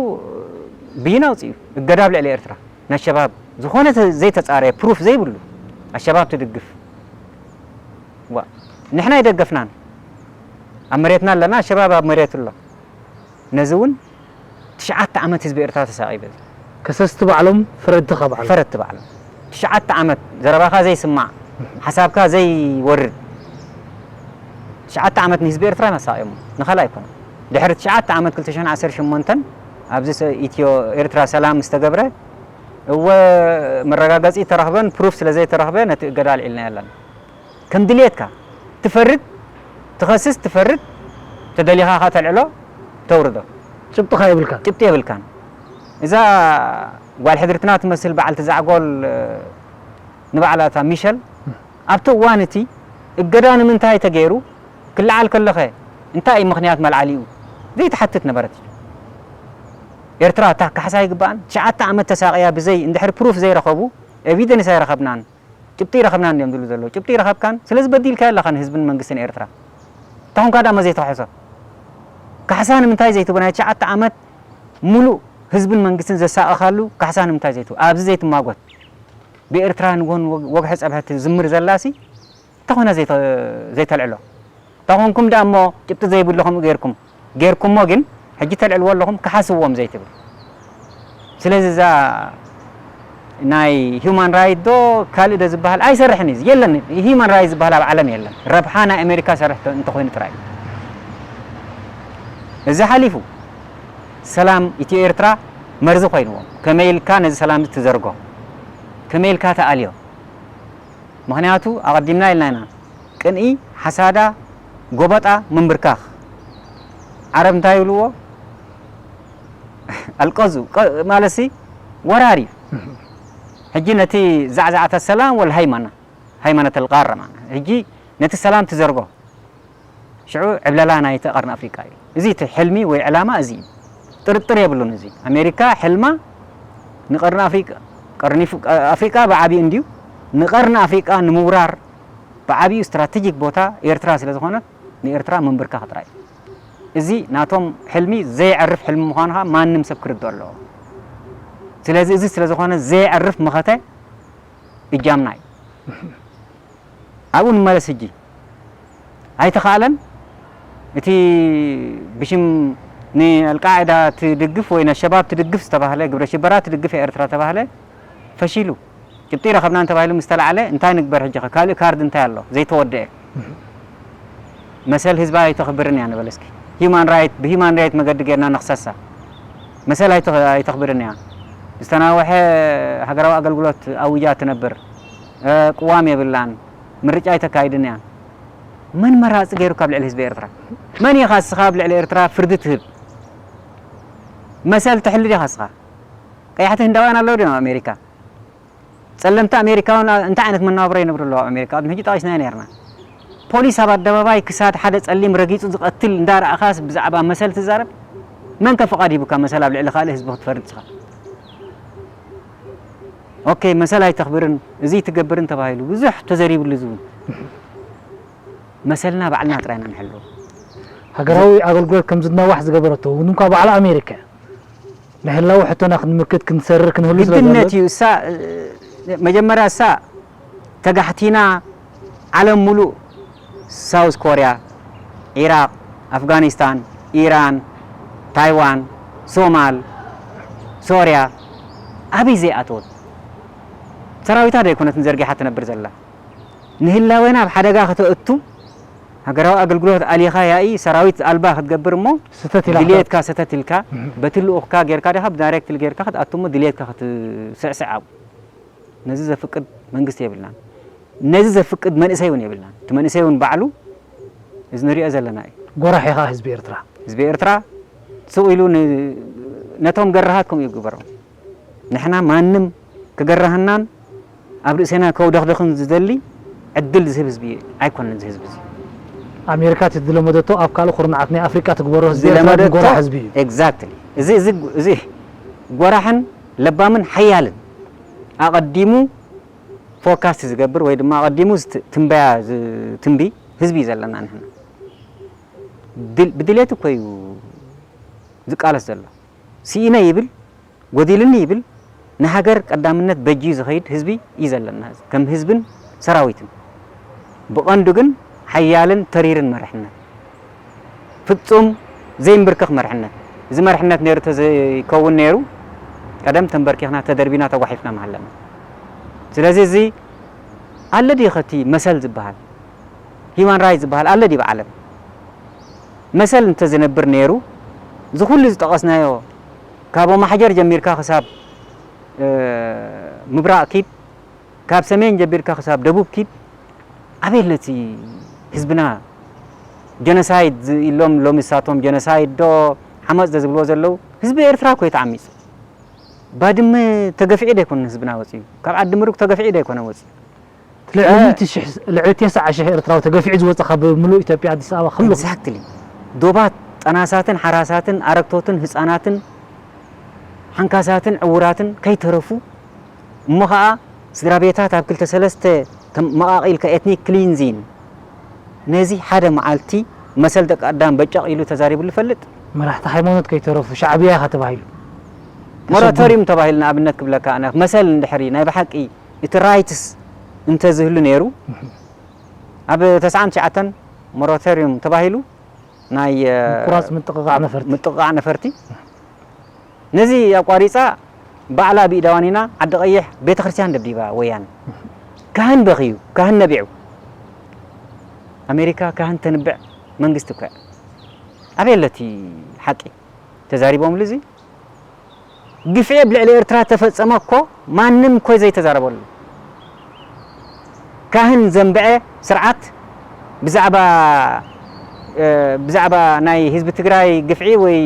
ብይን ኣውፅኡ እገዳ ኣብ ልዕሊ ኤርትራ ናይ ሸባብ ዝኾነ ዘይተፃረየ ፕሩፍ ዘይብሉ ኣሸባብ ትድግፍ ንሕና ኣይደገፍናን ኣብ መሬትና ኣለና ኣሸባብ ኣብ መሬት ኣሎ ነዚ እውን ትሽዓተ ዓመት ህዝቢ ኤርትራ ተሳቒ በዚ። ከሰስቲ ባዕሎም ፈረድቲ ኸባዕሎም። ፈረድቲ ባዕሎም። ትሽዓተ ዓመት ዘረባኻ ዘይስማዕ፣ ሓሳብካ ዘይወርድ፣ ትሽዓተ ዓመት ንህዝቢ ኤርትራ እዮም ኣሳቒዮሞ። ንኻልእ ኣይኮነን። ድሕሪ ትሽዓተ ዓመት ክልተ ሽሕን ዓሰርተ ሸሞንተን ኣብዚ ሰ-፣ ኢትዮ ኤርትራ ሰላም ምስ ተገብረ፣ እወ መረጋገጺ ተረኽበን ፕሩፍ ስለ ዘይተረኽበ ነቲ እገዳ ኣልዒልናዮ ኣለና። ከም ድልየትካ ትፈርድ፣ ትኸስስ፣ ትፈርድ፣ ተደሊኻ ኸኣ ተልዕሎ፣ ተውርዶ። ጭብጥኻ የብልካን። ጭብጢ የብልካን። እዛ ጓል ሕድርትና ትመስል በዓልቲ ዛዕጎል ንባዕላ እታ ሚሸል ኣብቲ እዋን እቲ እገዳ ንምንታይ ተገይሩ ክለዓል ከሎኸ እንታይ እዩ ምኽንያት መልዓሊኡ ዘይትሓትት ነበረት። ኤርትራ እታ ካሕሳ ኣይግባኣን። ትሽዓተ ዓመት ተሳቕያ ብዘይ እንድሕሪ ፕሩፍ ዘይረኸቡ ኤቪደንስ ኣይረኸብናን። ጭብጢ ይረኸብና እንዲዮም ዝብሉ ዘለዉ። ጭብጢ ይረኸብካን፣ ስለዚ በዲልካ ኣለኻ ንህዝብን መንግስትን ኤርትራ። ተኾንካ ደኣ መዘይ ተዋሕሶ። ካሕሳ ንምንታይ ዘይትቡ ናይ ትሽዓተ ዓመት ሙሉእ ህዝብን መንግስትን ዘሳቐኻሉ ካሕሳ ንምንታይ ዘይትቡ? ኣብዚ ዘይትማጎት። ብኤርትራ ንጎን ወግ-፣ ወግሒ ጸብሐ ትዝምር ዘላሲ፣ ተኾነ ዘይተ-፣ ዘይተልዕሎ። ተኾንኩም ደኣ እሞ ጭብጢ ዘይብሉ ከምኡ ጌርኩም፣ ጌርኩሞ ግን ሕጂ ተልዕልዎ ኣለኹም ክሓስዎም ዘይትብል። ስለዚ እዛ ናይ ሂውማን ራይት ዶ ካልእ ዶ ዝበሃል ኣይሰርሕን እዩ። የለን፣ ሂውማን ራይት ዝበሃል ኣብ ዓለም የለን። ረብሓ ናይ ኣሜሪካ ሰርሕ ተ-፣ እንተኾይኑ ጥራይ እዩ። እዚ ሓሊፉ ሰላም ኢትዮ ኤርትራ መርዚ ኮይንዎም። ከመይ ኢልካ ነዚ ሰላም እዚ ትዘርጎ? ከመይ ኢልካ ትኣልዮ? ምኽንያቱ ኣቐዲምና ኢልና ኢና። ቅንኢ፣ ሓሳዳ፣ ጎበጣ፣ ምንብርካኽ። ዓረብ እንታይ ይብልዎ? ኣልቀዙ፣ ቀ-፣ ማለትሲ ወራር እዩ። ሕጂ ነቲ ዛዕዛዕታ ሰላም ወል ሃይማና፣ ሃይማኖት ኣልቃረ ማለት። ሕጂ ነቲ ሰላም ትዘርጎ። ሽዑ ዕብለላ ናይቲ ቀርኒ ኣፍሪቃ እዩ። እዚ እቲ ሕልሚ ወይ ዕላማ እዚ እዩ። ጥርጥር የብሉን። እዚ ኣሜሪካ ሕልማ ንቀርኒ ኣፍሪቃ፣ ቀርኒ ፍ-፣ ኣፍሪቃ ብዓቢኡ እንድዩ፣ ንቀርኒ ኣፍሪቃ ንምውራር ብዓቢኡ ስትራቴጂክ ቦታ ኤርትራ ስለ ዝኾነት ንኤርትራ ምንብርካኽ ጥራይ እዩ። እዚ ናቶም ሕልሚ ዘየዕርፍ ሕልሚ ምዃኑ ኸዓ ማንም ሰብ ክርድኦ ኣለዎ። ስለዚ እዚ ስለ ዝኾነ ዘየዕርፍ መኸተ እጃምና እዩ። ኣብኡ ንመለስ ሕጂ። ኣይተኻእለን። እቲ ብሽም ንኣልቃዒዳ ትድግፍ ወይ ነሸባብ ትድግፍ ዝተባህለ፣ ግብረ ሽበራ ትድግፍ እያ ኤርትራ ተባህለ፣ ፈሺሉ። ጭብጢ ረኸብና እንተባሂሉ ምስ ተላዕለ፣ እንታይ ንግበር ሕጂ ኸ? ካልእ ካርድ እንታይ ኣሎ? ዘይተወደአ። መሰል ህዝባ ኣይተኽብርን እያ ንበል እስኪ። ሂዩማን ራይት፣ ብሂዩማን ራይት መገዲ ጌርና ንኽሰሳ። መሰል ኣይተ-፣ ኣይተኽብርን እያ። ዝተናውሐ ሃገራዊ ኣገልግሎት ኣዊጃ ትነብር። እ፣ ቅዋም የብላን። ምርጫ ኣይተካይድን እያ። መን መራጺ ገይሩካ ኣብ ልዕሊ ህዝቢ ኤርትራ? መን ኢኻ እስኻ ኣብ ልዕሊ ኤርትራ ፍርዲ ትህብ? መሰል ትሕሉ ዲኻ እስኻ? ቀያሕቲ ህንዳውያን ኣለዉ ድዮም ኣብ ኣሜሪካ? ጸለምቲ ኣሜሪካውያን እንታይ ዓይነት መነባብሮ ይነብሩ ኣለዉ ኣብ ኣሜሪካ? ቅድሚ ሕጂ ጠቒስናዮ ነይርና። ፖሊስ ኣብ ኣደባባይ ክሳድ ሓደ ጸሊም ረጊጹ ዝቐትል እንዳረኣኻስ ብዛዕባ መሰል ትዛረብ? መን ከ ፍቓድ ሂቡካ መሰል ኣብ ልዕሊ ካልእ ህዝቢ ክትፈርድ ንስኻ? ኦኬ፣ መሰል ኣይተኽብርን፣ እዚ ኣይትገብርን ተባሂሉ ብዙሕ ተዘሪብሉ እዚ እውን። መሰልና ባዕልና ጥራይ ኢና ንሕልዎ። ሃገራዊ ኣገልግሎት ከም ዝናዋሕ ዝገበረቶ እውን እንኳ ባዕላ ኣሜሪካ እያ። ናይ ህላወ ሕቶና ክንምክት፣ ክንሰርር፣ ክንህሉ ስለ ግድነት ዘለና። እዩ። እሳ፣ መጀመርያ እሳ ተጋሕቲና ዓለም ሙሉእ፣ ሳውዝ ኮርያ፣ ዒራቕ፣ ኣፍጋኒስታን፣ ኢራን፣ ታይዋን፣ ሶማል፣ ሶርያ፣ ኣበይ ዘይኣተወት? ሰራዊታ ዶ ኣይኮነትን ዘርጊሓ ትነብር ዘላ? ንህላዌና ኣብ ሓደጋ ከተእቱ፣ ሃገራዊ ኣገልግሎት ኣሊኻ ያኢ ሰራዊት ኣልባ ክትገብር እሞ፣ ስህተት ኢላ ድልየትካ ሰተት ኢልካ፣ እህ። በቲ ልኡኽካ ጌርካ ዲኻ፣ ብዳይሬክት ጌርካ ክትኣቱ እሞ፣ ድልየትካ ክትስዕስዕ ኣብኡ። ነዚ ዘፍቅድ መንግስቲ የብልናን። ነዚ ዘፍቅድ መንእሰይ እውን የብልናን። እቲ መንእሰይ እውን ባዕሉ እዚ ንሪኦ ዘለና እዩ። ጎራሕ ኢኻ ህዝቢ ኤርትራ። ህዝቢ ኤርትራ ስቕ ኢሉ ን-፣ ነቶም ገራሃት ከምኡ ይግበሮም። ንሕና ማንም ክገርሃናን ኣብ ርእስና ከውደኽድኽን ዝደሊ ዕድል ዝህብ ህዝቢ ኣይኮነን። እዚ ህዝቢ እዚ ኣሜሪካ እቲ ዝለመደቶ ኣብ ካልእ ኩርናዓት ናይ ኣፍሪቃ ትግበሮ፣ ህዝቢ ኤርትራ ዝለመደቶ፣ ዝጎራሕ ህዝቢ እዩ። ኤግዛክትሊ። እዚ፣ እዚ፣ እዚ ጎራሕን ለባምን ሓያልን ኣቐዲሙ ፎርካስት ዝገብር ወይ ድማ ኣቐዲሙ ዝት-፣ ትንበያ ዝትንቢ ህዝቢ እዩ ዘለና ንሕና። ድል-፣ ብድሌት እኮ እዩ ዝቃለስ ዘሎ። ስኢነ ይብል፣ ጎዲልኒ ይብል፣ ንሃገር ቀዳምነት በጅዩ ዝኸይድ ህዝቢ እዩ ዘለና። ከም ህዝብን ሰራዊትን። ብቐንዱ ግን ሓያልን ተሪርን መርሕነት። ፍጹም ዘይንብርከኽ መርሕነት። እዚ መርሕነት ነይሩ ተዘይከውን ነይሩ፣ ቀደም ተንበርኪኽና፣ ተደርቢና፣ ተጓሒፍና ምሃለና። ስለዚ እዚ ኣሎ ድዩ ኸቲ መሰል ዝበሃል? ሂዩማን ራይት ዝበሃል ኣሎ ድዩ ብዓለም? መሰል እንተዝነብር ነይሩ፣ እዚ ኩሉ ዝጠቐስናዮ፣ ካብ ኦማሓጀር ጀሚርካ ክሳብ፣ እ፣ ምብራቕ ኪድ፣ ካብ ሰሜን ጀሚርካ ክሳብ ደቡብ ኪድ፣ ኣበይ ኣሎ እቲ ህዝብና ጀኖሳይድ ዝ-፣ ኢሎም ሎሚ እሳቶም ጀኖሳይድ ዶ ሓመፅ ዶ ዝብልዎ ዘለዉ? ህዝቢ ኤርትራ እኮ እዩ ተዓሚፁ። ባድመ ተገፊዑ ዶ ኣይኮነን ህዝብና ወፂኡ? ካብ ዓዲ ምሩግ ተገፊዑ ዶ ኣይኮነን ወፂኡ? ልዕሊ እ፣ ሚእቲ ሽሕ፣ ልዕሊ ተስዓ ሽሕ ኤርትራዊ ተገፊዑ ዝወፀ ካብ ምሉእ ኢትዮጵያ ኣዲስ ኣበባ ኩሉ። ኤግዛክትሊ። ዶባት፣ ጠናሳትን፣ ሓራሳትን፣ ኣረግቶትን፣ ህፃናትን፣ ሓንካሳትን፣ ዕውራትን ከይተረፉ፣ እሞ ኸዓ ስድራ ቤታት ኣብ ክልተ ሰለስተ ከም መቓቒልካ ኤትኒክ ክሊንዚን ነዚ ሓደ መዓልቲ መሰል ደቂ ኣዳም በጨቕ ኢሉ ተዛሪብሉ ይፈልጥ? መራሕቲ ሃይማኖት ከይተረፉ ሻዕብያ ኢኻ ተባሂሉ። ሞራቶሪዩም ተባሂሉ ንኣብነት ክብለካ ኣነ መሰል እንድሕሪ ናይ ብሓቂ እቲ ራይትስ እንተዝህሉ ነይሩ ኣብ ተስዓን ትሽዓተን ሞራቶሪዩም ተባሂሉ ናይ ምቁራፅ ምጥቕቓዕ ነፈርቲ ምጥቕቓዕ ነፈርቲ ነዚ ኣቋሪፃ ባዕላ ብኢዳዋኒና ዓዲ ቀይሕ ቤተክርስትያን ደብዲባ ወያነ። ካህን በኽዩ፣ ካህን ነቢዑ። ኣሜሪካ ካህን ተንብዕ መንግስቲ እኮ እያ። ኣበይ ኣሎ እቲ ሓቂ? ተዛሪቦምሉ እዚ ግፍዒ ኣብ ልዕሊ ኤርትራ ተፈጸመ እኮ ማንም እኮ ዘይተዛረበሉ። ካህን ዘንብዐ ስርዓት ብዛዕባ ብዛዕባ ናይ ህዝቢ ትግራይ ግፍዒ ወይ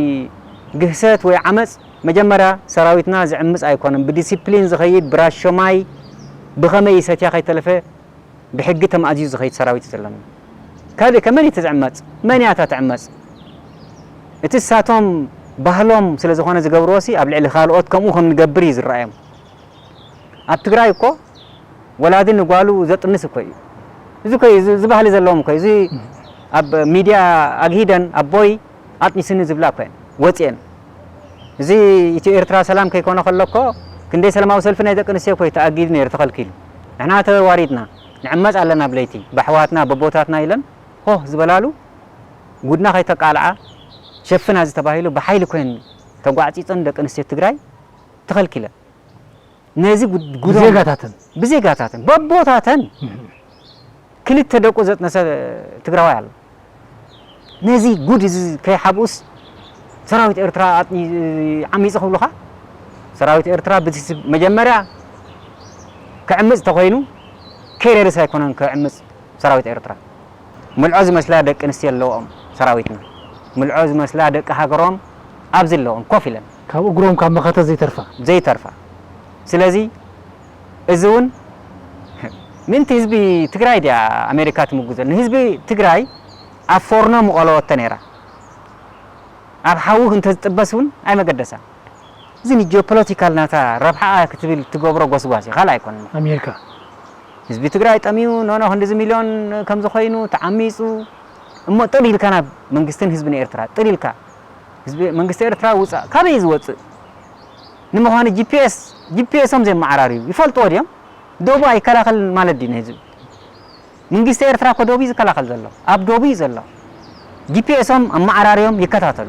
ግህሰት ወይ ዓመፅ መጀመርያ ሰራዊትና ዝዕምፅ ኣይኮነን። ብዲሲፕሊን ዝኸይድ ብራሾማይ ብኸመይ ይሰትያ ከይተለፈ ብሕጊ ተማእዚዙ ዝኸይድ ሰራዊት እዩ ዘለና። ካልእ ከ መን እዩ እቲ ዝዕመፅ? መን እያ እታ ትዕመፅ? እቲ እሳቶም ባህሎም ስለ ዝኾነ ዝገብርዎ ሲ ኣብ ልዕሊ ካልኦት ከምኡ ከም ንገብር እዩ ዝረኣዮም። ኣብ ትግራይ እኮ ወላዲ ንጓሉ ዘጥንስ እኮ እዩ። እዚ እኮ እዩ፣ እዚ ባህሊ ዘለዎም እኮ እዩ። እዚ ኣብ ሚድያ ኣግሂደን ኣቦይ ኣጥኒስኒ ዝብላ እኮ እየን ወፂኤን። እዚ ኢትዮ ኤርትራ ሰላም ከይኮነ ከሎ እኮ ክንደይ ሰላማዊ ሰልፊ ናይ ደቂ ኣንስትዮ እኮ እዩ ተኣጊዱ ነይሩ ተኸልኪሉ። ንሕና ተዋሪድና ንዕመፅ ኣለና ብለይቲ ብኣሕዋትና በቦታትና ኢለን ሆህ ዝበላሉ ጉድና ከይተቃልዓ ሸፍና ዝተባሂሉ ብሓይሊ ኮይን ተጓዕፂፀን ደቂ ኣንስትዮ ትግራይ ተኸልኪለን። ነዚ ጉድ- ጉዶም ብዜጋታተን ብዜጋታተን በቦታተን ክልተ ደቁ ዘጥነሰ ትግራዋይ ኣሎ። ነዚ ጉድ እዚ ከይሓብኡስ ሰራዊት ኤርትራ ኣጥኒ- ዓሚፁ ክብሉኻ? ሰራዊት ኤርትራ ብዚ- መጀመርያ ክዕምፅ ተኮይኑ ኬሬርስ ኣይኮነን ክዕምፅ ሰራዊት ኤርትራ። ምልዖ ዝመስላ ደቂ ኣንስትዮ ኣለዎም ሰራዊትና። ምልዖ ዝመስላ ደቂ ሃገሮም ኣብዚ ኣለዎም ኮፍ ኢለን። ካብ እግሮም ካብ መኸተ ዘይተርፋ። ዘይተርፋ። ስለዚ እዚ እውን ምእንቲ ህዝቢ ትግራይ ድያ ኣሜሪካ ትምጉዘሉ? ንህዝቢ ትግራይ ኣብ ፎርኖ ምቐለወቶ ነይራ። ኣብ ሓዊ እንተዝጥበስ እውን ኣይመገደሳን። እዚ ንጂኦፖለቲካል ናታ ረብሓኣ ክትብል ትገብሮ ጎስጓስ እዩ፣ ካልእ ኣይኮነን። ኣሜሪካ። ህዝቢ ትግራይ ጠምዩ፣ ኖኖ ክንድዚ ሚልዮን ከምዚ ኮይኑ ተዓሚፁ፣ እሞ ጥር ኢልካ ናብ መንግስትን ህዝብን ኤርትራ ጥር ኢልካ ህዝቢ መንግስቲ ኤርትራ ውፃእ ካበይ እዩ ዝወፅእ? ንምዃኑ ጂፒኤስ ጂፒኤሶም ዘየመዓራርዩ ይፈልጥዎ ድዮም? ዶቡ ኣይከላኸልን ማለት ድዩ ንህዝቢ? መንግስቲ ኤርትራ እኮ ዶብ እዩ ዝከላኸል ዘሎ። ኣብ ዶቡ እዩ ዘሎ። ጂፒኤሶም ኣመዓራርዮም ይከታተሉ።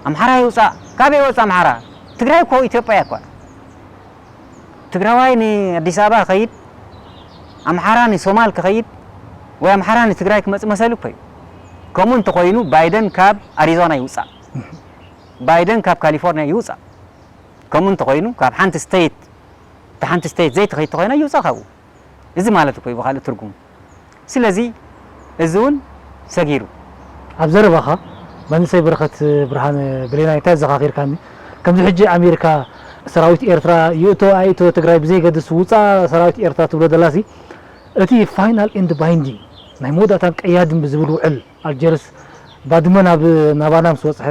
ኣምሓራ ይውፃእ። ካበይ ይወፅእ ኣምሓራ? ትግራይ እኮ ኢትዮጵያ እያ እኮ። ትግራዋይ ንኣዲስ ኣበባ ክኸይድ፣ ኣምሓራ ንሶማል ክኸይድ ወይ ኣምሓራ ንትግራይ ክመፅእ መሰሉ እኮ እዩ። ከምኡ እንተኾይኑ ባይደን ካብ ኣሪዞና ይውፃእ። ባይደን ካብ ካሊፎርኒያ ይውፃእ። ከምኡ እንተኾይኑ ካብ ሓንቲ ስቴት እታ ሓንቲ ስቴት ዘይትኸይድ ተኾይና ይውፃእ ካብኡ። እዚ ማለት እኮ እዩ ብኻልእ ትርጉሙ። ስለዚ እዚ እውን ሰጊሩ። ኣብ ዘረባኻ መንእሰይ በረኸት ብርሃነ ብሌናይ እንታይ ዘኻኺርካኒ? ከምዚ ሕጂ ኣሜሪካ ሰራዊት ኤርትራ ይእቶ ኣይእቶ ትግራይ ብዘይገድስ ውፃእ ሰራዊት ኤርትራ ትብሎ ዘላሲ እቲ ፋይናል ኤንድ ባይንዲንግ ናይ መወዳእታን ቀያድን ብዝብል ውዕል ኣልጀርስ ባድመ ናብ ናባና ምስ በፅሐ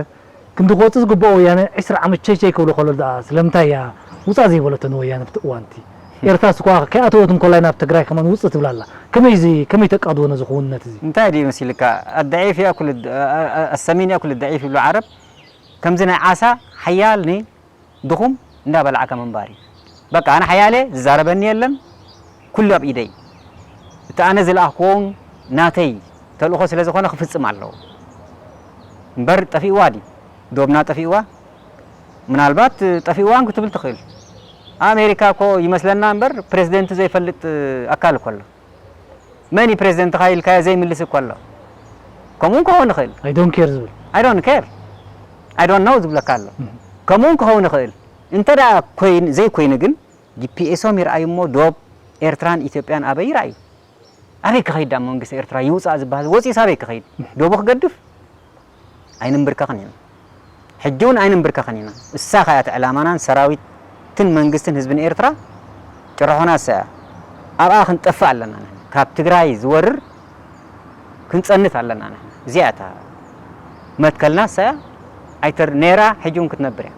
ክንዲ ክወፅእ ዝግብኦ ወያነ ዕስራ ዓመት ቸይቸይ ክብሎ ከሎ ደኣ ስለምንታይ እያ ውፃእ ዘይበለቶ ንወያነ ኣብቲ እዋን እቲ? ኤርትራስ እኳ ከይኣተወት እንኮላይ ናብ ትግራይ ከማን ውፅእ ትብል ኣላ። ከመይ እዚ ከመይ ተቃድዎ ነዚ ክውንነት እዚ? እንታይ ድዩ መሲልካ? الضعيف يأكل الد- السمين يأكل الضعيف ይብሉ ዓረብ። ከምዚ ናይ ዓሳ ሓያል ን ድኹም እንዳበላዕካ ምንባር እዩ። በቃ ኣነ ሓያል እየ ዝዛረበኒ የለን። ኩሉ ኣብ ኢደይ። እቲ ኣነ ዝለኣኽክዎ እውን ናተይ ተልእኾ ስለ ዝኾነ ክፍፅም ኣለዎ። እምበር ጠፊእዋ ድዩ? ዶብና ጠፊእዋ? ምናልባት ጠፊእዋ እውን ክትብል ትኽእል። ኣሜሪካ እኮ ይመስለና እምበር ፕሬዝደንቱ ዘይፈልጥ ኣካል እኮ ኣሎ። መን እዩ ፕሬዝደንትኻ ኢልካዮ ዘይምልስ እኮ ኣሎ። ከምኡ እውን ክኸውን ይኽእል። I don't care ዝብል። I don't care. I don't know ዝብለካ ኣሎ። ከምኡ እውን ክኸውን ይኽእል። እንተ ደኣ ዘይኮይኑ ግን ጂፒኤሶም ይርኣዩ እሞ ዶብ ኤርትራን ኢትዮጵያን ኣበይ ይርኣዩ? ኣበይ ክኸይድ ደኣ መንግስቲ ኤርትራ ይውፃእ ዝበሃል ወፂኡስ ኣበይ ክኸይድ? ዶቡ ክገድፍ? ኣይንንብርከኽን ኢና። ሕጂ እውን ኣይንንብርከኽን ኢና። እሳ ከኣ እቲ ዕላማናን ሰራዊትን መንግስትን ህዝብን ኤርትራ ጭርሖና እሳ እያ። ኣብኣ ክንጠፍእ ኣለና ንሕና። ካብ ትግራይ ዝወርር ክንፀንት ኣለና ንሕና። እዚኣ እታ መትከልና እሳ እያ። ኣይተር ነይራ ሕጂ እውን ክትነብር እያ።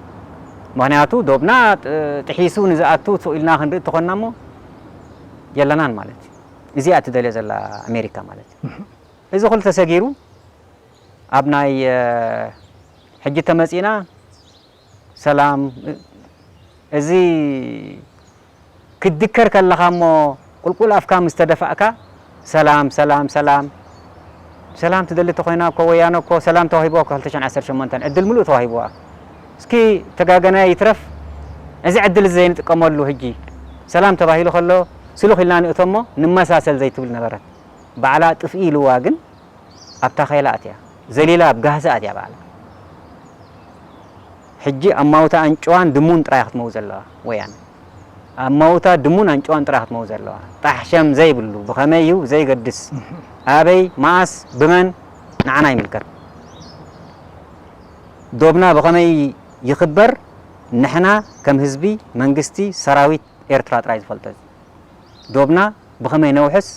ምኽንያቱ ዶብና ጥ- ጥሒሱ ንዝኣቱ ስቕ ኢልና ክንርኢ እንተኾንና እሞ የለናን ማለት እዩ። እዚኣ ትደልዮ ዘላ ኣሜሪካ ማለት እዩ። እዚ ኩሉ ተሰጊሩ ኣብ ናይ ሕጂ ተመጺና ሰላም፣ እዚ ክትድከር ከለኻ እሞ ቁልቁል ኣፍካ ምስ ተደፋእካ ሰላም ሰላም ሰላም ሰላም ትደሊ ተኮይና እኮ ወያነ እኮ ሰላም ተዋሂቦ እኮ ክልተ ሽሕን ዓሰርተ ሸሞንተን ዕድል ምሉእ ተዋሂቦዋ። እስኪ ተጋገናይ ይትረፍ፣ እዚ ዕድል እዚ ዘይንጥቀመሉ ህጂ ሰላም ተባሂሉ ከሎ ስሉኽ ኢልና ንእቶ እሞ ንመሳሰል ዘይትብል ነበረት። ባዕላ ጥፍኢ ኢልዋ ግን ኣብታ ኸይላ ኣትያ ዘሊላ ኣብ ጋህሲ ኣትያ ባዕላ። ሕጂ ኣማውታ ኣንጭዋን ድሙን ጥራይ ክትመው ዘለዋ ወያነ። ኣማውታ ድሙን ኣንጭዋን ጥራይ ክትመው ዘለዋ። ጣሕሸም ዘይብሉ ብኸመይ እዩ ዘይገድስ፣ ኣበይ፣ መኣስ፣ ብመን ንዓና ይምልከት። ዶብና ብኸመይ ይኽበር ንሕና ከም ህዝቢ መንግስቲ ሰራዊት ኤርትራ ጥራይ ዝፈልጦ እዩ። ዶብና ብኸመይ ነውሕስ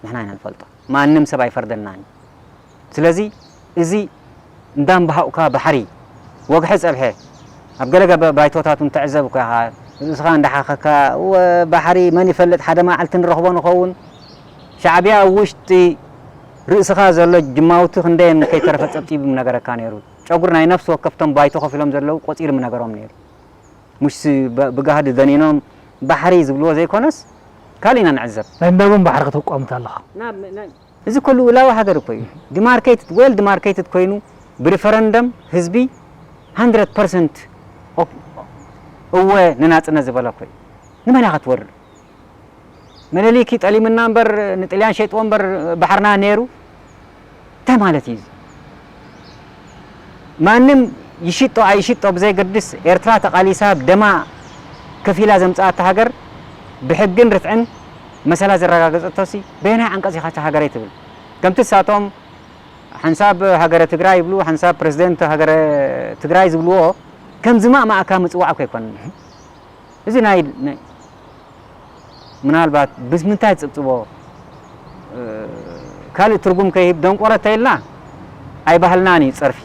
ንሕና ኢና ንፈልጦ። ማንም ሰብ ኣይፈርደናን እዩ። ስለዚ እዚ እንዳምባሃቑካ ባሕሪ ወግሐ ጸብሐ ኣብ ገለ ገበ ባይቶታት እውን ትዕዘብ እኮ ኢኻ። ርእስኻ እንዳሓኸካ እወ ባሕሪ መን ይፈልጥ ሓደ መዓልቲ ንረኽቦ ንኸውን። ሻዕብያ ኣብ ውሽጢ ርእስኻ ዘሎ ጅማውቲ ክንደየን ከይተረፈ ጸብጺቡ ምነገረካ ነይሩ። ጨጉሪ ናይ ነፍሲ ወከፍቶም ባይቶ ኮፍ ኢሎም ዘለዉ ቆጺሩ ምነገሮም ነይሩ። ሙሽ ብጋህዲ ደኒኖም ባሕሪ ዝብልዎ ዘይኮነስ ካልእ ኢና ንዕዘብ። ናይ እንዳጎን ባሕሪ ክትቋምት ኣለኻ። እዚ እኮ ልኡላዊ ሃገር እኮ እዩ። ዲማርኬትድ ዌል ዲማርኬትድ ኮይኑ ብሪፈረንደም ህዝቢ ሃንድረድ ፐርሰንት እወ ንናጽነት ዝበለ እኮ እዩ። ንመን እያ ክትወርር? መለሊኪ ጠሊምና እምበር ንጥልያን ሸይጥዎ እምበር ባሕርና ነይሩ። እንታይ ማለት እዩ እዚ? ማንም ይሽጦ ኣይሽጦ ብዘይገድስ ኤርትራ ተቓሊሳ ደማ ከፊላ ዘምጽኣታ ሃገር ብሕግን ርትዕን መሰላ ዘረጋገጸቶሲ በየናይ ዓንቀጽ ኢኻ እታ ሃገረይ ትብል? ከምቲ እሳቶም ሓንሳብ ሃገረ ትግራይ ይብሉ፣ ሓንሳብ ፕረዚደንት ሃገረ ትግራይ ዝብልዎ ከምዚ ማእማእካ ምጽዋዕ እኮ ኣይኮነን። እዚ ናይ ናይ ምናልባት ብምንታይ ትጽብጽቦ ካልእ ትርጉም ከይህብ ደንቆሮ እንተኢልና ኣይባህልናን እዩ ጸርፊ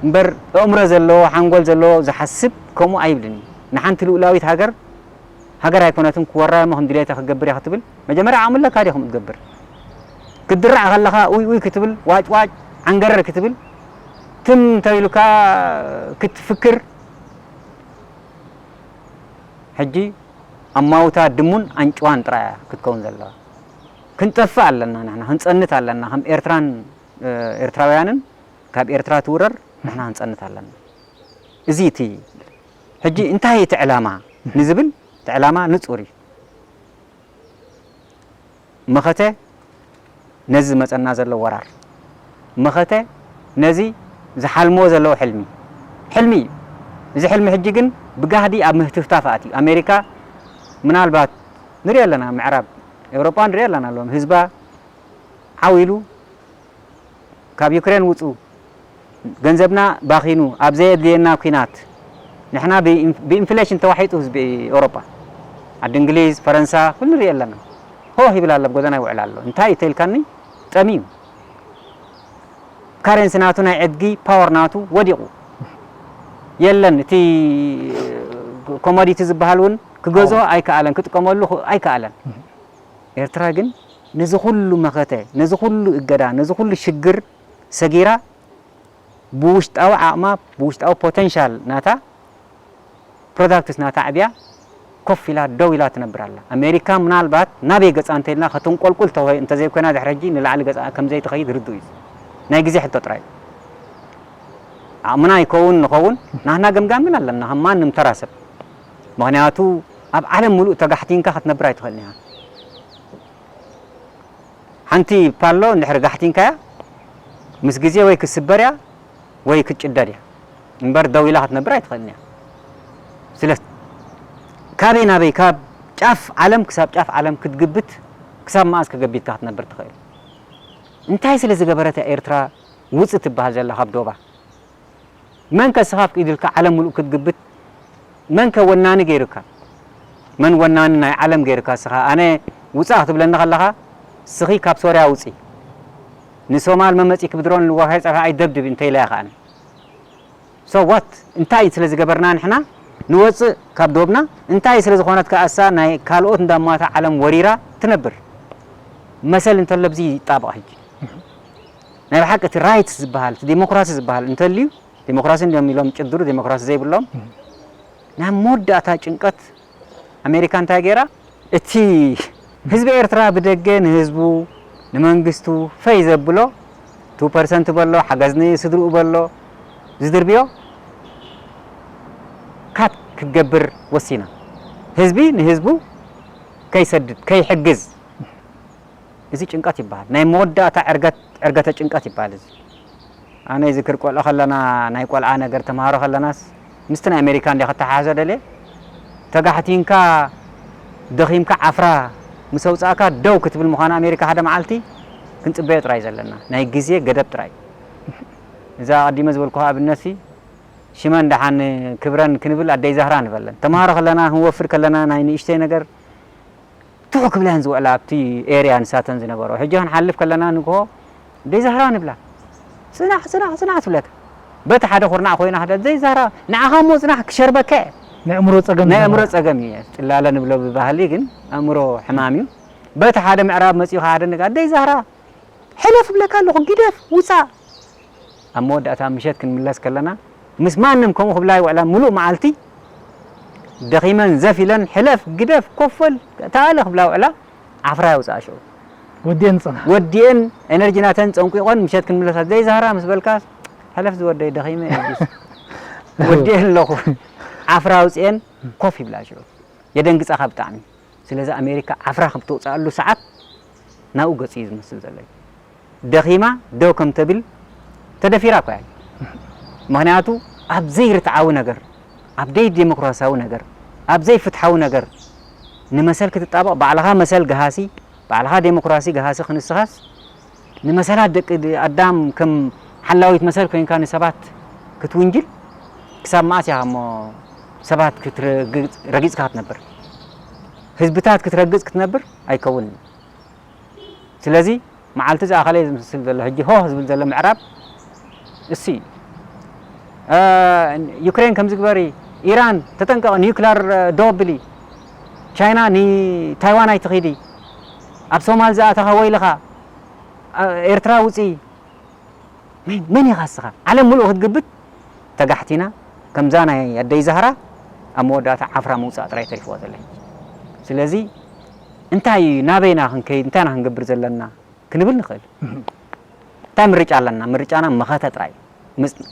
እምበር ኣእምሮ ዘለዎ ሓንጎል ዘለዎ ዝሓስብ ከምኡ ኣይብልን እዩ። ንሓንቲ ልኡላዊት ሃገር ሃገር ኣይኮነትን ክወራ እሞ ከም ድሌታ ክገብር እያ ክትብል መጀመርያ ዓቕሚ ኣለካ ድዩ ከምኡ ትገብር? ክትድራዕ ከለኻ ኡይ ኡይ ክትብል ዋጭ ዋጭ ዓንገረር ክትብል ትም እንተኢሉካ ክትፍክር ሕጂ ኣማውታ ድሙን ኣንጭዋን ጥራይ እያ ክትከውን ዘለዋ። ክንጠፍእ ኣለና ንሕና፣ ክንጸንት ኣለና። ከም ኤርትራን ኤርትራውያንን ካብ ኤርትራ ትውረር ንሕና ክንጸንት ኣለና። እዚ እቲ ሕጂ እንታይ እቲ ዕላማ ንዝብል እቲ ዕላማ ንጹር እዩ። መኸተ ነዚ ዝመጸና ዘሎ ወራር፣ መኸተ ነዚ ዝሓልምዎ ዘለዉ ሕልሚ፣ ሕልሚ እዩ። እዚ ሕልሚ ሕጂ ግን ብጋህዲ ኣብ ምህትፍታፍ ኣትዩ። ኣሜሪካ ምናልባት ንሪኦ ኣለና፣ ምዕራብ ኤውሮጳ ንሪኦ ኣለና፣ ሎም ህዝባ ዓው ኢሉ ካብ ዩክሬን ውጹ፣ ገንዘብና ባኺኑ ኣብ ዘየድልየና ኲናት፣ ንሕና ብኢንፍሌሽን ተዋሒጡ ህዝቢ ኤውሮጳ፣ ዓዲ እንግሊዝ፣ ፈረንሳ፣ ኩሉ ንሪኦ ኣለና። ሆህ ይብል ኣሎ፣ ኣብ ጎደና ይውዕል ኣሎ። እንታይ እዩ ተልካኒ? ጠምዩ። ካረንሲ ናቱ ናይ ዕድጊ ፓወር ናቱ ወዲቑ። የለን እቲ ኮሞዲቲ ዝበሃል እውን ክገዝኦ ኣይከኣለን፣ ክጥቀመሉ ኣይከኣለን። ኤርትራ ግን ነዚ ኩሉ መኸተ፣ ነዚ ኩሉ እገዳ፣ ነዚ ኩሉ ሽግር ሰጊራ ብውሽጣዊ ዓቕማ ብውሽጣዊ ፖተንሻል ናታ ፕሮዳክትስ ናታ ዕብያ ኮፍ ኢላ ደው ኢላ ትነብር ኣላ። ኣሜሪካ ምናልባት ናበይ ገጻ እንተኢልና ከተንቆልቁል እንተዘይኮይና ድሕሪ ሕጂ ንላዕሊ ገጻ ከምዘይትኸይድ ርዱእ እዩ። ናይ ግዜ ሕቶ ጥራይ እዩ። ዓቕምና ይከውን ንኸውን ናህና ገምጋም ግን ኣለና ከም ማንም ተራ ሰብ። ምኽንያቱ ኣብ ዓለም ሙሉእ ተጋሕቲንካ ክትነብር ኣይትኽእልን ኢኻ። ሓንቲ ፓሎ እንድሕር ጋሕቲንካያ ምስ ግዜ ወይ ክስበር እያ ወይ ክትጭደድ እያ እምበር ደው ኢላ ክትነብር ኣይትኽእልን እያ። ስለ ካበይ ናበይ ካብ ጫፍ ዓለም ክሳብ ጫፍ ዓለም ክትግብት ክሳብ መኣስ ክገቢትካ ክትነብር ትኽእል? እንታይ ስለ ዝገበረት እያ ኤርትራ ውጽእ ትበሃል ዘላ ካብ ዶባ? መን ከ ስኻ ኣፍቂዱልካ ዓለም ምሉእ ክትግብት? መን ከ ወናኒ ገይሩካ? መን ወናኒ ናይ ዓለም ገይሩካ ስኻ? ኣነ ውጻእ ክትብለኒ ከለኻ ስኺ ካብ ሶርያ ውጺ ንሶማል መመጺ ክብድሮን ልዋካይ ጸፋ ኣይደብድብ እንተ ኢለ እያ ከኣነ። So what? እንታይ ስለ ዝገበርና ንሕና ንወፅእ ካብ ዶብና እንታይ ስለ ዝኾነት ከኣሳ ናይ ካልኦት እንዳማታ ዓለም ወሪራ ትነብር መሰል እንተሎ ብዚ ይጣበቕ። ሕጂ ናይ ብሓቂ እቲ ራይትስ ዝበሃል እቲ ዴሞክራሲ ዝበሃል እንተልዩ ዴሞክራሲ እንዲዮም ኢሎም ጭድሩ ዴሞክራሲ ዘይብሎም ናይ መወዳእታ ጭንቀት ኣሜሪካ እንታይ ገይራ እቲ ህዝቢ ኤርትራ ብደገ ንህዝቡ ንመንግስቱ ፈይ ዘብሎ ቱ ፐርሰንት በሎ ሓገዝ ንስድርኡ በሎ ዝድርብዮ ካት ክትገብር ወሲና ህዝቢ ንህዝቡ ከይሰድድ ከይሕግዝ እዚ ጭንቀት ይበሃል ናይ መወዳእታ ዕርገት ዕርገተ ጭንቀት ይበሃል እዚ ኣነ ይዝክር ቆልዑ ከለና ናይ ቆልዓ ነገር ተምሃሮ ከለናስ ምስቲ ናይ ኣሜሪካ እንዲ ከተሓሓዞ ደልየ ተጋሕቲንካ ደኺምካ ዓፍራ ምስ ኣውፃእካ ደው ክትብል ምዃኑ ኣሜሪካ ሓደ መዓልቲ ክንፅበዮ ጥራይ ዘለና ናይ ግዜ ገደብ ጥራይ እዛ ኣቐዲመ ዝበልኩ ኣብነት ሽመን ደሓን ክብረን ክንብል ኣደይ ዛህራ ንበለን ተምሃሮ ከለና ክንወፍር ከለና ናይ ንእሽተይ ነገር ትሑ ክብላን ዝውዕላ ኣብቲ ኤርያ ንሳተን ዝነበሮ ሕጂ ክንሓልፍ ከለና ንግሆ ደይ ዛህራ ንብላ ፅናሕ ፅናሕ ፅናሕ ትብለካ በቲ ሓደ ኩርናዕ ኮይና ክደ ደይ ዛህራ ንዓኻ እሞ ፅናሕ ክሸርበከ ናይ ኣእምሮ ፀገም ናይ ኣእምሮ ዝነበረ። ፀገም እዩ ፅላለ ንብሎ ብባህሊ ግን ኣእምሮ ሕማም እዩ በቲ ሓደ ምዕራብ መፂኡ ሓደ ንጋ ደይ ዛህራ ሕለፍ ብለካ ኣለኹ ግደፍ ውፃእ ኣብ መወዳእታ ምሸት ክንምለስ ከለና ምስ ማንም ከምኡ ክብላ ይውዕላ ምሉእ መዓልቲ ደኺመን ዘፍ ኢለን ሕለፍ ግደፍ ኮፈል ተኣለ ክብላ ውዕላ ዓፍራ የውፅኣ ሽዑ ወዲአን ፅና ወዲአን ኤነርጂ ናተን ፀንቂቆን ምሸት ክንምለሳ ዘይዛህራ ምስ በልካ ሕለፍ ዝወደይ ደኺመ እዩስ ወዲአን ኣለኹ ዓፍራ ኣውፅአን ኮፍ ይብላ ሽዑ የደንግፃኻ ብጣዕሚ ስለዚ ኣሜሪካ ዓፍራ ከም ትውፅኣሉ ሰዓት ናብኡ ገፁ እዩ ዝመስል ዘሎ ደኺማ ደው ከም ተብል ተደፊራ እኮ እያ ምኽንያቱ ኣብ ዘይርትዓዊ ነገር ኣብ ደይ ዴሞክራሲያዊ ነገር ኣብ ዘይፍትሓዊ ነገር ንመሰል ክትጣበቕ ባዕልኻ መሰል ገሃሲ ባዕልኻ ዴሞክራሲ ገሃሲ ክንስኻስ ንመሰላት ደቂ ኣዳም ከም ሓላዊት መሰል ኮይንካ ንሰባት ክትውንጅል ክሳብ መዓስ ኢኻ እሞ ሰባት ክትረግጽ- ረጊጽካ ክትነብር ህዝብታት ክትረግጽ ክትነብር ኣይከውንን ስለዚ መዓልቲ ዝኣኸለ እዩ ዝምስል ዘሎ ሕጂ ሆህ ዝብል ዘሎ ምዕራብ እሱ እዩ እ፣ ዩክሬን ከምዚ ግበሪ ኢራን ተጠንቀቕ ኒውክላር እ፣ ዶ ብሊ ቻይና ንታይዋን ኣይትኺዲ ኣብ ሶማል ዝኣተኻ ወይልኻ እ፣ ኤርትራ ውፅኢ መን መን ኢኻ እስኻ ዓለም ሙሉእ ክትግብት ተጋሕቲና ከምዛ ናይ ኣደይ ዛህራ ኣብ መወዳእታ ዓፍራ ምውፃእ ጥራይ ተሪፍዋ ዘሎ ሕጂ ስለዚ እንታይ እዩ ናበይና ክንከይድ እንታይ ኢና ክንገብር ዘለና ክንብል ንኽእል እንታይ ምርጫ ኣለና ምርጫና መኸተ ጥራይ እዩ። ምፅ-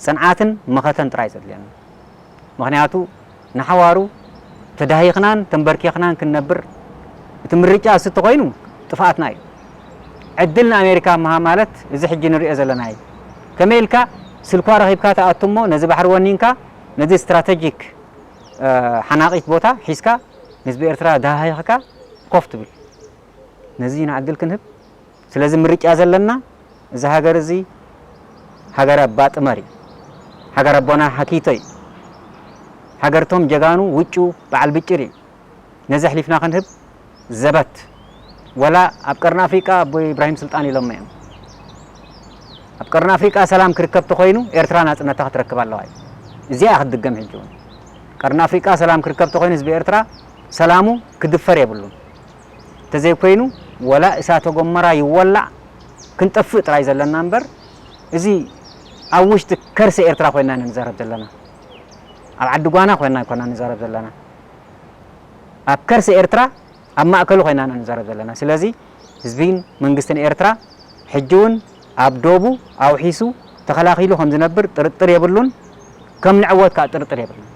ፅንዓትን መኸተን ጥራይ ዘድልየና ምኽንያቱ ንሓዋሩ ተዳሂኽናን ተንበርኪኽናን ክንነብር እቲ ምርጫ እሱ ተኾይኑ ጥፍኣትና እዩ ዕድል ንኣሜሪካ ምሃብ ማለት እዚ ሕጂ ንሪኦ ዘለና እዩ ከመይ ኢልካ ስልኳ ረኺብካ ተኣቱ እሞ ነዚ ባሕሪ ወኒንካ ነዚ ስትራተጂክ ሓናቒት ቦታ ሒዝካ ንህዝቢ ኤርትራ ዳሃይኽካ ኮፍ ትብል ነዚ ኢና ዕድል ክንህብ ስለዚ ምርጫ ዘለና እዚ ሃገር እዚ ሃገረ ባጥመር እዩ ሃገረ ኣቦና ሓኪቶ እዩ ሃገርቶም ጀጋኑ ውጩ በዓል ብጭር እዩ ነዚ ኣሕሊፍና ክንህብ ዘበት ወላ ኣብ ቀርኒ ኣፍሪቃ ኣቦይ ኢብራሂም ስልጣን ኢሎሞ እዮም ኣብ ቀርኒ ኣፍሪቃ ሰላም ክርከብ ተኾይኑ ኤርትራ ናጽነታ ክትረክብ ኣለዋ እዩ እዚኣ ክትድገም ሕጂ እውን ቀርኒ ኣፍሪቃ ሰላም ክርከብ ተኾይኑ ህዝቢ ኤርትራ ሰላሙ ክድፈር የብሉን እንተዘይኮይኑ ወላ እሳተ ጎመራ ይወላዕ ክንጠፍእ ጥራይ ዘለና እምበር እዚ ኣብ ውሽጢ ከርሲ ኤርትራ ኮይና ኢና ንዛረብ ዘለና ኣብ ዓዲ ጓና ኮይና ኣይኮና ንዛረብ ዘለና ኣብ ከርሲ ኤርትራ ኣብ ማእከሉ ኮይና ኢና ንዛረብ ዘለና ስለዚ ህዝቢን መንግስትን ኤርትራ ሕጂ እውን ኣብ ዶቡ ኣውሒሱ ተኸላኺሉ ከም ዝነብር ጥርጥር የብሉን ከም ንዕወት ከዓ ጥርጥር የብሉን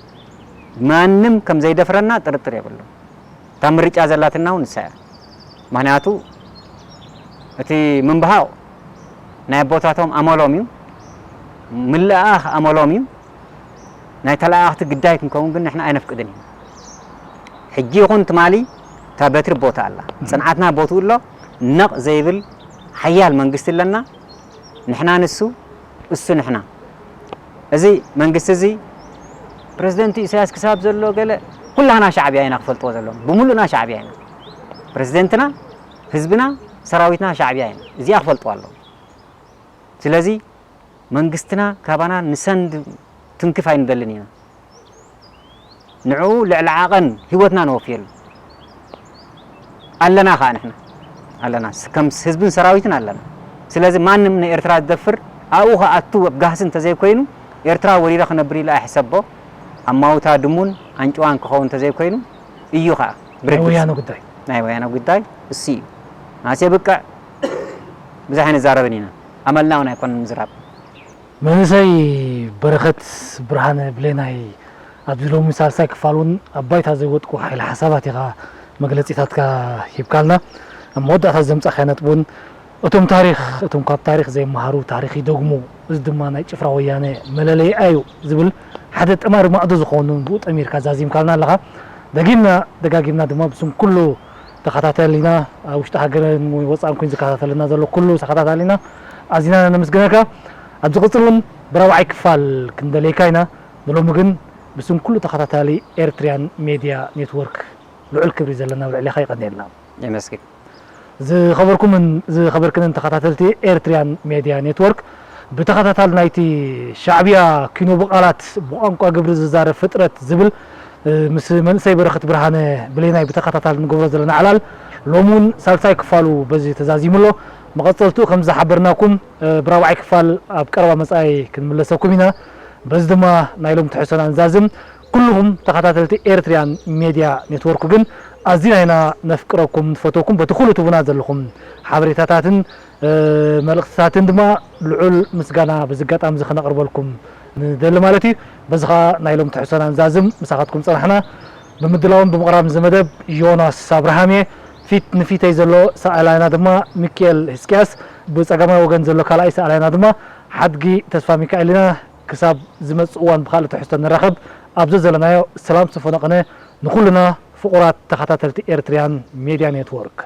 ማንም ከም ዘይደፍረና ጥርጥር የብሉን እታ ምርጫ ዘላትና እውን ንሳ እያ ምኽንያቱ እቲ ምንብሃቕ ናይ ኣቦታቶም ኣመሎም እዩ ምልኣኽ ኣመሎም እዩ ናይ ተለኣኣኽቲ ግዳይ ክንከውን ግን ንሕና ኣይነፍቅድን ኢና ሕጂ ይኹን ትማሊ እታ በትሪ ቦታ ኣላ ፅንዓትና ቦትኡ ኣሎ ነቕ ዘይብል ሓያል መንግስቲ ኣለና ንሕና ንሱ እሱ ንሕና እዚ መንግስቲ እዚ ፕረዚደንት ኢሳያስ ክሳብ ዘሎ ገለ ኩላና ሻዕብያ ኢና ክፈልጥዎ ዘለዎም ብምሉእና ሻዕብያ ኢና ፕረዚደንትና ህዝብና ሰራዊትና ሻዕብያ ኢና እዚኣ ክፈልጥዋ ኣለዎም ስለዚ መንግስትና ካባና ንሰንድ ትንክፍ ኣይንደልን ኢና ንዕኡ ልዕሊ ዓቐን ህይወትና ነወፍየሉ ኣለና። ከኣ ንሕና ኣለና፣ ስ-፣ ከም ህዝብን ሰራዊትን ኣለና። ስለዚ ማንም ንኤርትራ ዝደፍር፣ ኣብኡ ክኣቱ ኣብ ጋህሲ እንተዘይኮይኑ፣ ኤርትራ ወሪረ ክነብር ኢሉ ኣይሕሰቦ። ኣማውታ ድሙን ኣንጭዋን ክኸውን እንተዘይኮይኑ እዩ ከኣ ናይ ብርግጽ። ወያነ ጉዳይ። ናይ ወያነ ጉዳይ እሱ እዩ። ናሴ ብቅዕ ብዙሕ ኣይንዛረብን ኢና። ኣመልና እውን ኣይኮነን ምዝራብ። መንእሰይ በረኸት ብርሃነ ብሌናይ፣ ኣብዚ ሎሚ ሳልሳይ ክፋል እውን ኣብ ባይታ ዘይወጥቁ ሓይሊ ሓሳባት ኢኻ መግለጺታትካ ሂብካልና። ኣብ መወዳእታ ዘምጻእካዮ ነጥቢ እውን እቶም ታሪኽ፣ እቶም ካብ ታሪኽ ዘይመሃሩ ታሪኽ ይደግሙ፣ እዚ ድማ ናይ ጭፍራ ወያነ መለለይኣ እዩ ዝብል ሓደ ጠማሪ ማዕዶ ዝኾኑ ብኡ ጠሚርካ ዛዚምካልና ኣለኻ። ደጊምና ደጋጊምና ድማ ብስም ኩሉ ተኸታተልና፣ ኣብ ውሽጢ ሃገርን ወጻእን ኮይኑ ዝከታተልና ዘሎ ኩሉ ተኸታታሊና ኣዚና ነመስግነካ። ኣብ ዝቕጽል እውን ብራብዓይ ክፋል ክንደልየካ ኢና። ንሎሚ ግን ብስም ኩሉ ተኸታታሊ ኤርትርያን ሜድያ ኔትወርክ ልዑል ክብሪ ዘለና ኣብ ልዕሌኻ የቐንየልና። የመስግን። ዝኸበርኩምን ዝኸበርክንን ተኸታተልቲ ኤርትርያን ሜድያ ኔትወርክ፣ ብተኸታታሊ ናይቲ ሻዕብያ ኪኖ ብቓላት ብቋንቋ ግብሪ ዝዛረብ ፍጥረት ዝብል፣ እ፣ ምስ መንእሰይ በረኸት ብርሃነ ብሌናይ ብተኸታታሊ ንገብሮ ዘለና ዕላል ሎሚ እውን ሳልሳይ ክፋሉ በዚ ተዛዚሙ ኣሎ። መቐጸልትኡ ከም ዝሓበርናኩም፣ እ፣ ብራብዓይ ክፋል ኣብ ቀረባ መጻኢ ክንምለሰኩም ኢና። በዚ ድማ ናይ ሎም ትሕዝቶና ንዛዝም። ኩልኹም ተኸታተልቲ ኤርትርያን ሜድያ ኔትወርክ ግን ኣዚና ኢና ነፍቅረኩም፣ ንፈትወኩም። በቲ ኩሉ ትቡና ዘለኹም ሓበሬታታትን፣ እ፣ መልእኽትታትን ድማ ልዑል ምስጋና በዚ ኣጋጣሚ እዚ ከነቕርበልኩም ንደሊ ማለት እዩ። በዚ ኸኣ ናይ ሎም ትሕዝቶና ንዛዝም። ምሳኻትኩም ጸናሕና። ብምድላውን ብምቕራብ ንዚ መደብ ዮናስ ኣብርሃም እየ። ፊት ንፊተይ ዘሎ ሰኣላይና ድማ ሚካኤል ህዝቅያስ፣ ብጸጋማይ ወገን ዘሎ ካልኣይ ሰኣላይና ድማ ሓድጊ ተስፋ ሚካኤል ኢና። ክሳብ ዝመጽእ እዋን ብኻልእ ትሕዝቶ ንራኸብ። ኣብ ዘዘለናዮ ሰላም ስፈኖ ቅነ ንኹልና ፍቑራት ተኸታተልቲ ኤርትርያን ሜድያ ኔትወርክ።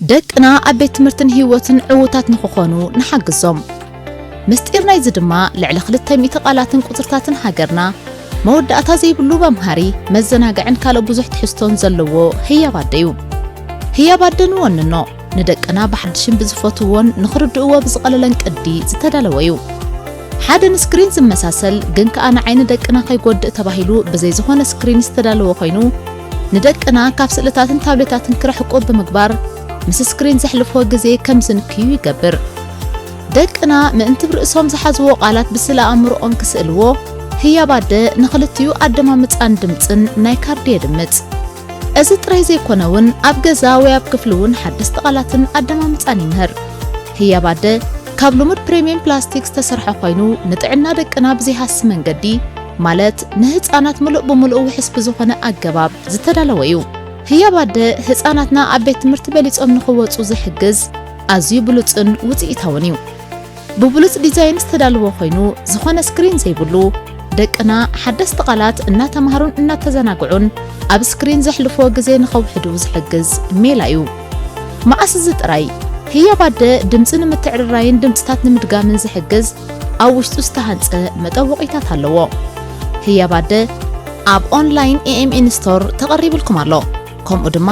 ደቅና ኣብ ቤት ትምህርትን ህይወትን ዕዉታት ንኽኾኑ ንሓግዞም። ምስጢር ናይዚ ድማ ልዕሊ ክልተ ሚእቲ ቃላትን ቁጽርታትን ሃገርና፣ መወዳእታ ዘይብሉ መምሃሪ፣ መዘናግዕን ካልእ ብዙሕ ትሕዝቶን ዘለዎ ህያብ ኣደ እዩ። ህያብ ኣደ ንወንኖ፣ ንደቅና ብሓድሽን ብዝፈትውዎን ንኽርድእዎ ብዝቐለለን ቅዲ ዝተዳለወ እዩ። ሓደ ንስክሪን ዝመሳሰል ግን ከኣ ንዓይኒ ደቅና ከይጎድእ ተባሂሉ ብዘይ ዝኾነ ስክሪን ዝተዳለወ ኮይኑ፣ ንደቅና ካብ ስእልታትን ታብሌታትን ክርሕቁ ብምግባር፣ ምስ ስክሪን ዘሕልፍዎ ግዜ ከም ዝንክዩ ይገብር። ደቅና ምእንቲ ብርእሶም ዝሓዝዎ ቃላት ብስእለ ኣእምሮኦም ክስእልዎ፣ ህያብ ኣደ ንኽልቲኡ ኣደማምጻን ድምጽን ናይ ካርዲ የድምጽ። እዚ ጥራይ ዘይኮነ እውን፣ ኣብ ገዛ ወይ ኣብ ክፍሊ እውን ሓደስቲ ቃላትን ኣደማምጻን ይምህር። ህያብ ኣደ ካብ ልሙድ ፕሪምየም ፕላስቲክ ዝተሰርሐ ኮይኑ፣ ንጥዕና ደቅና ብዘይሃሲ መንገዲ፣ ማለት ንህጻናት ምሉእ ብምሉእ ውሑስ ብዝኾነ ኣገባብ ዝተዳለወ እዩ። ህያብ ኣደ ህጻናትና ኣብ ቤት ትምህርቲ በሊጾም ንኽወጹ ዝሕግዝ ኣዝዩ ብሉጽን ውጽኢታውን እዩ። ብብሉጽ ዲዛይን ዝተዳለወ ኮይኑ፣ ዝኾነ ስክሪን ዘይብሉ፣ ደቅና ሓደስቲ ቃላት እናተማሃሩን እናተዘናግዑን ኣብ ስክሪን ዘሕልፍዎ ግዜ ንኸውሕዱ ዝሕግዝ ሜላ እዩ። መዓስ እዚ ጥራይ፣ ህያብ ኣደ ድምጺ ንምትዕርራይን ድምጽታት ንምድጋምን ዝሕግዝ ኣብ ውሽጡ ዝተሃንጸ መጠወቒታት ኣለዎ። ህያብ ኣደ ኣብ ኦንላይን ኤ ኤም ኤን ስቶር ተቐሪብልኩም ኣሎ። ከምኡ ድማ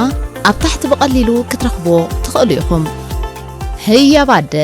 ኣብ ታሕቲ ብቐሊሉ ክትረኽብዎ ትኽእሉ ኢኹም። ህያብ ኣደ።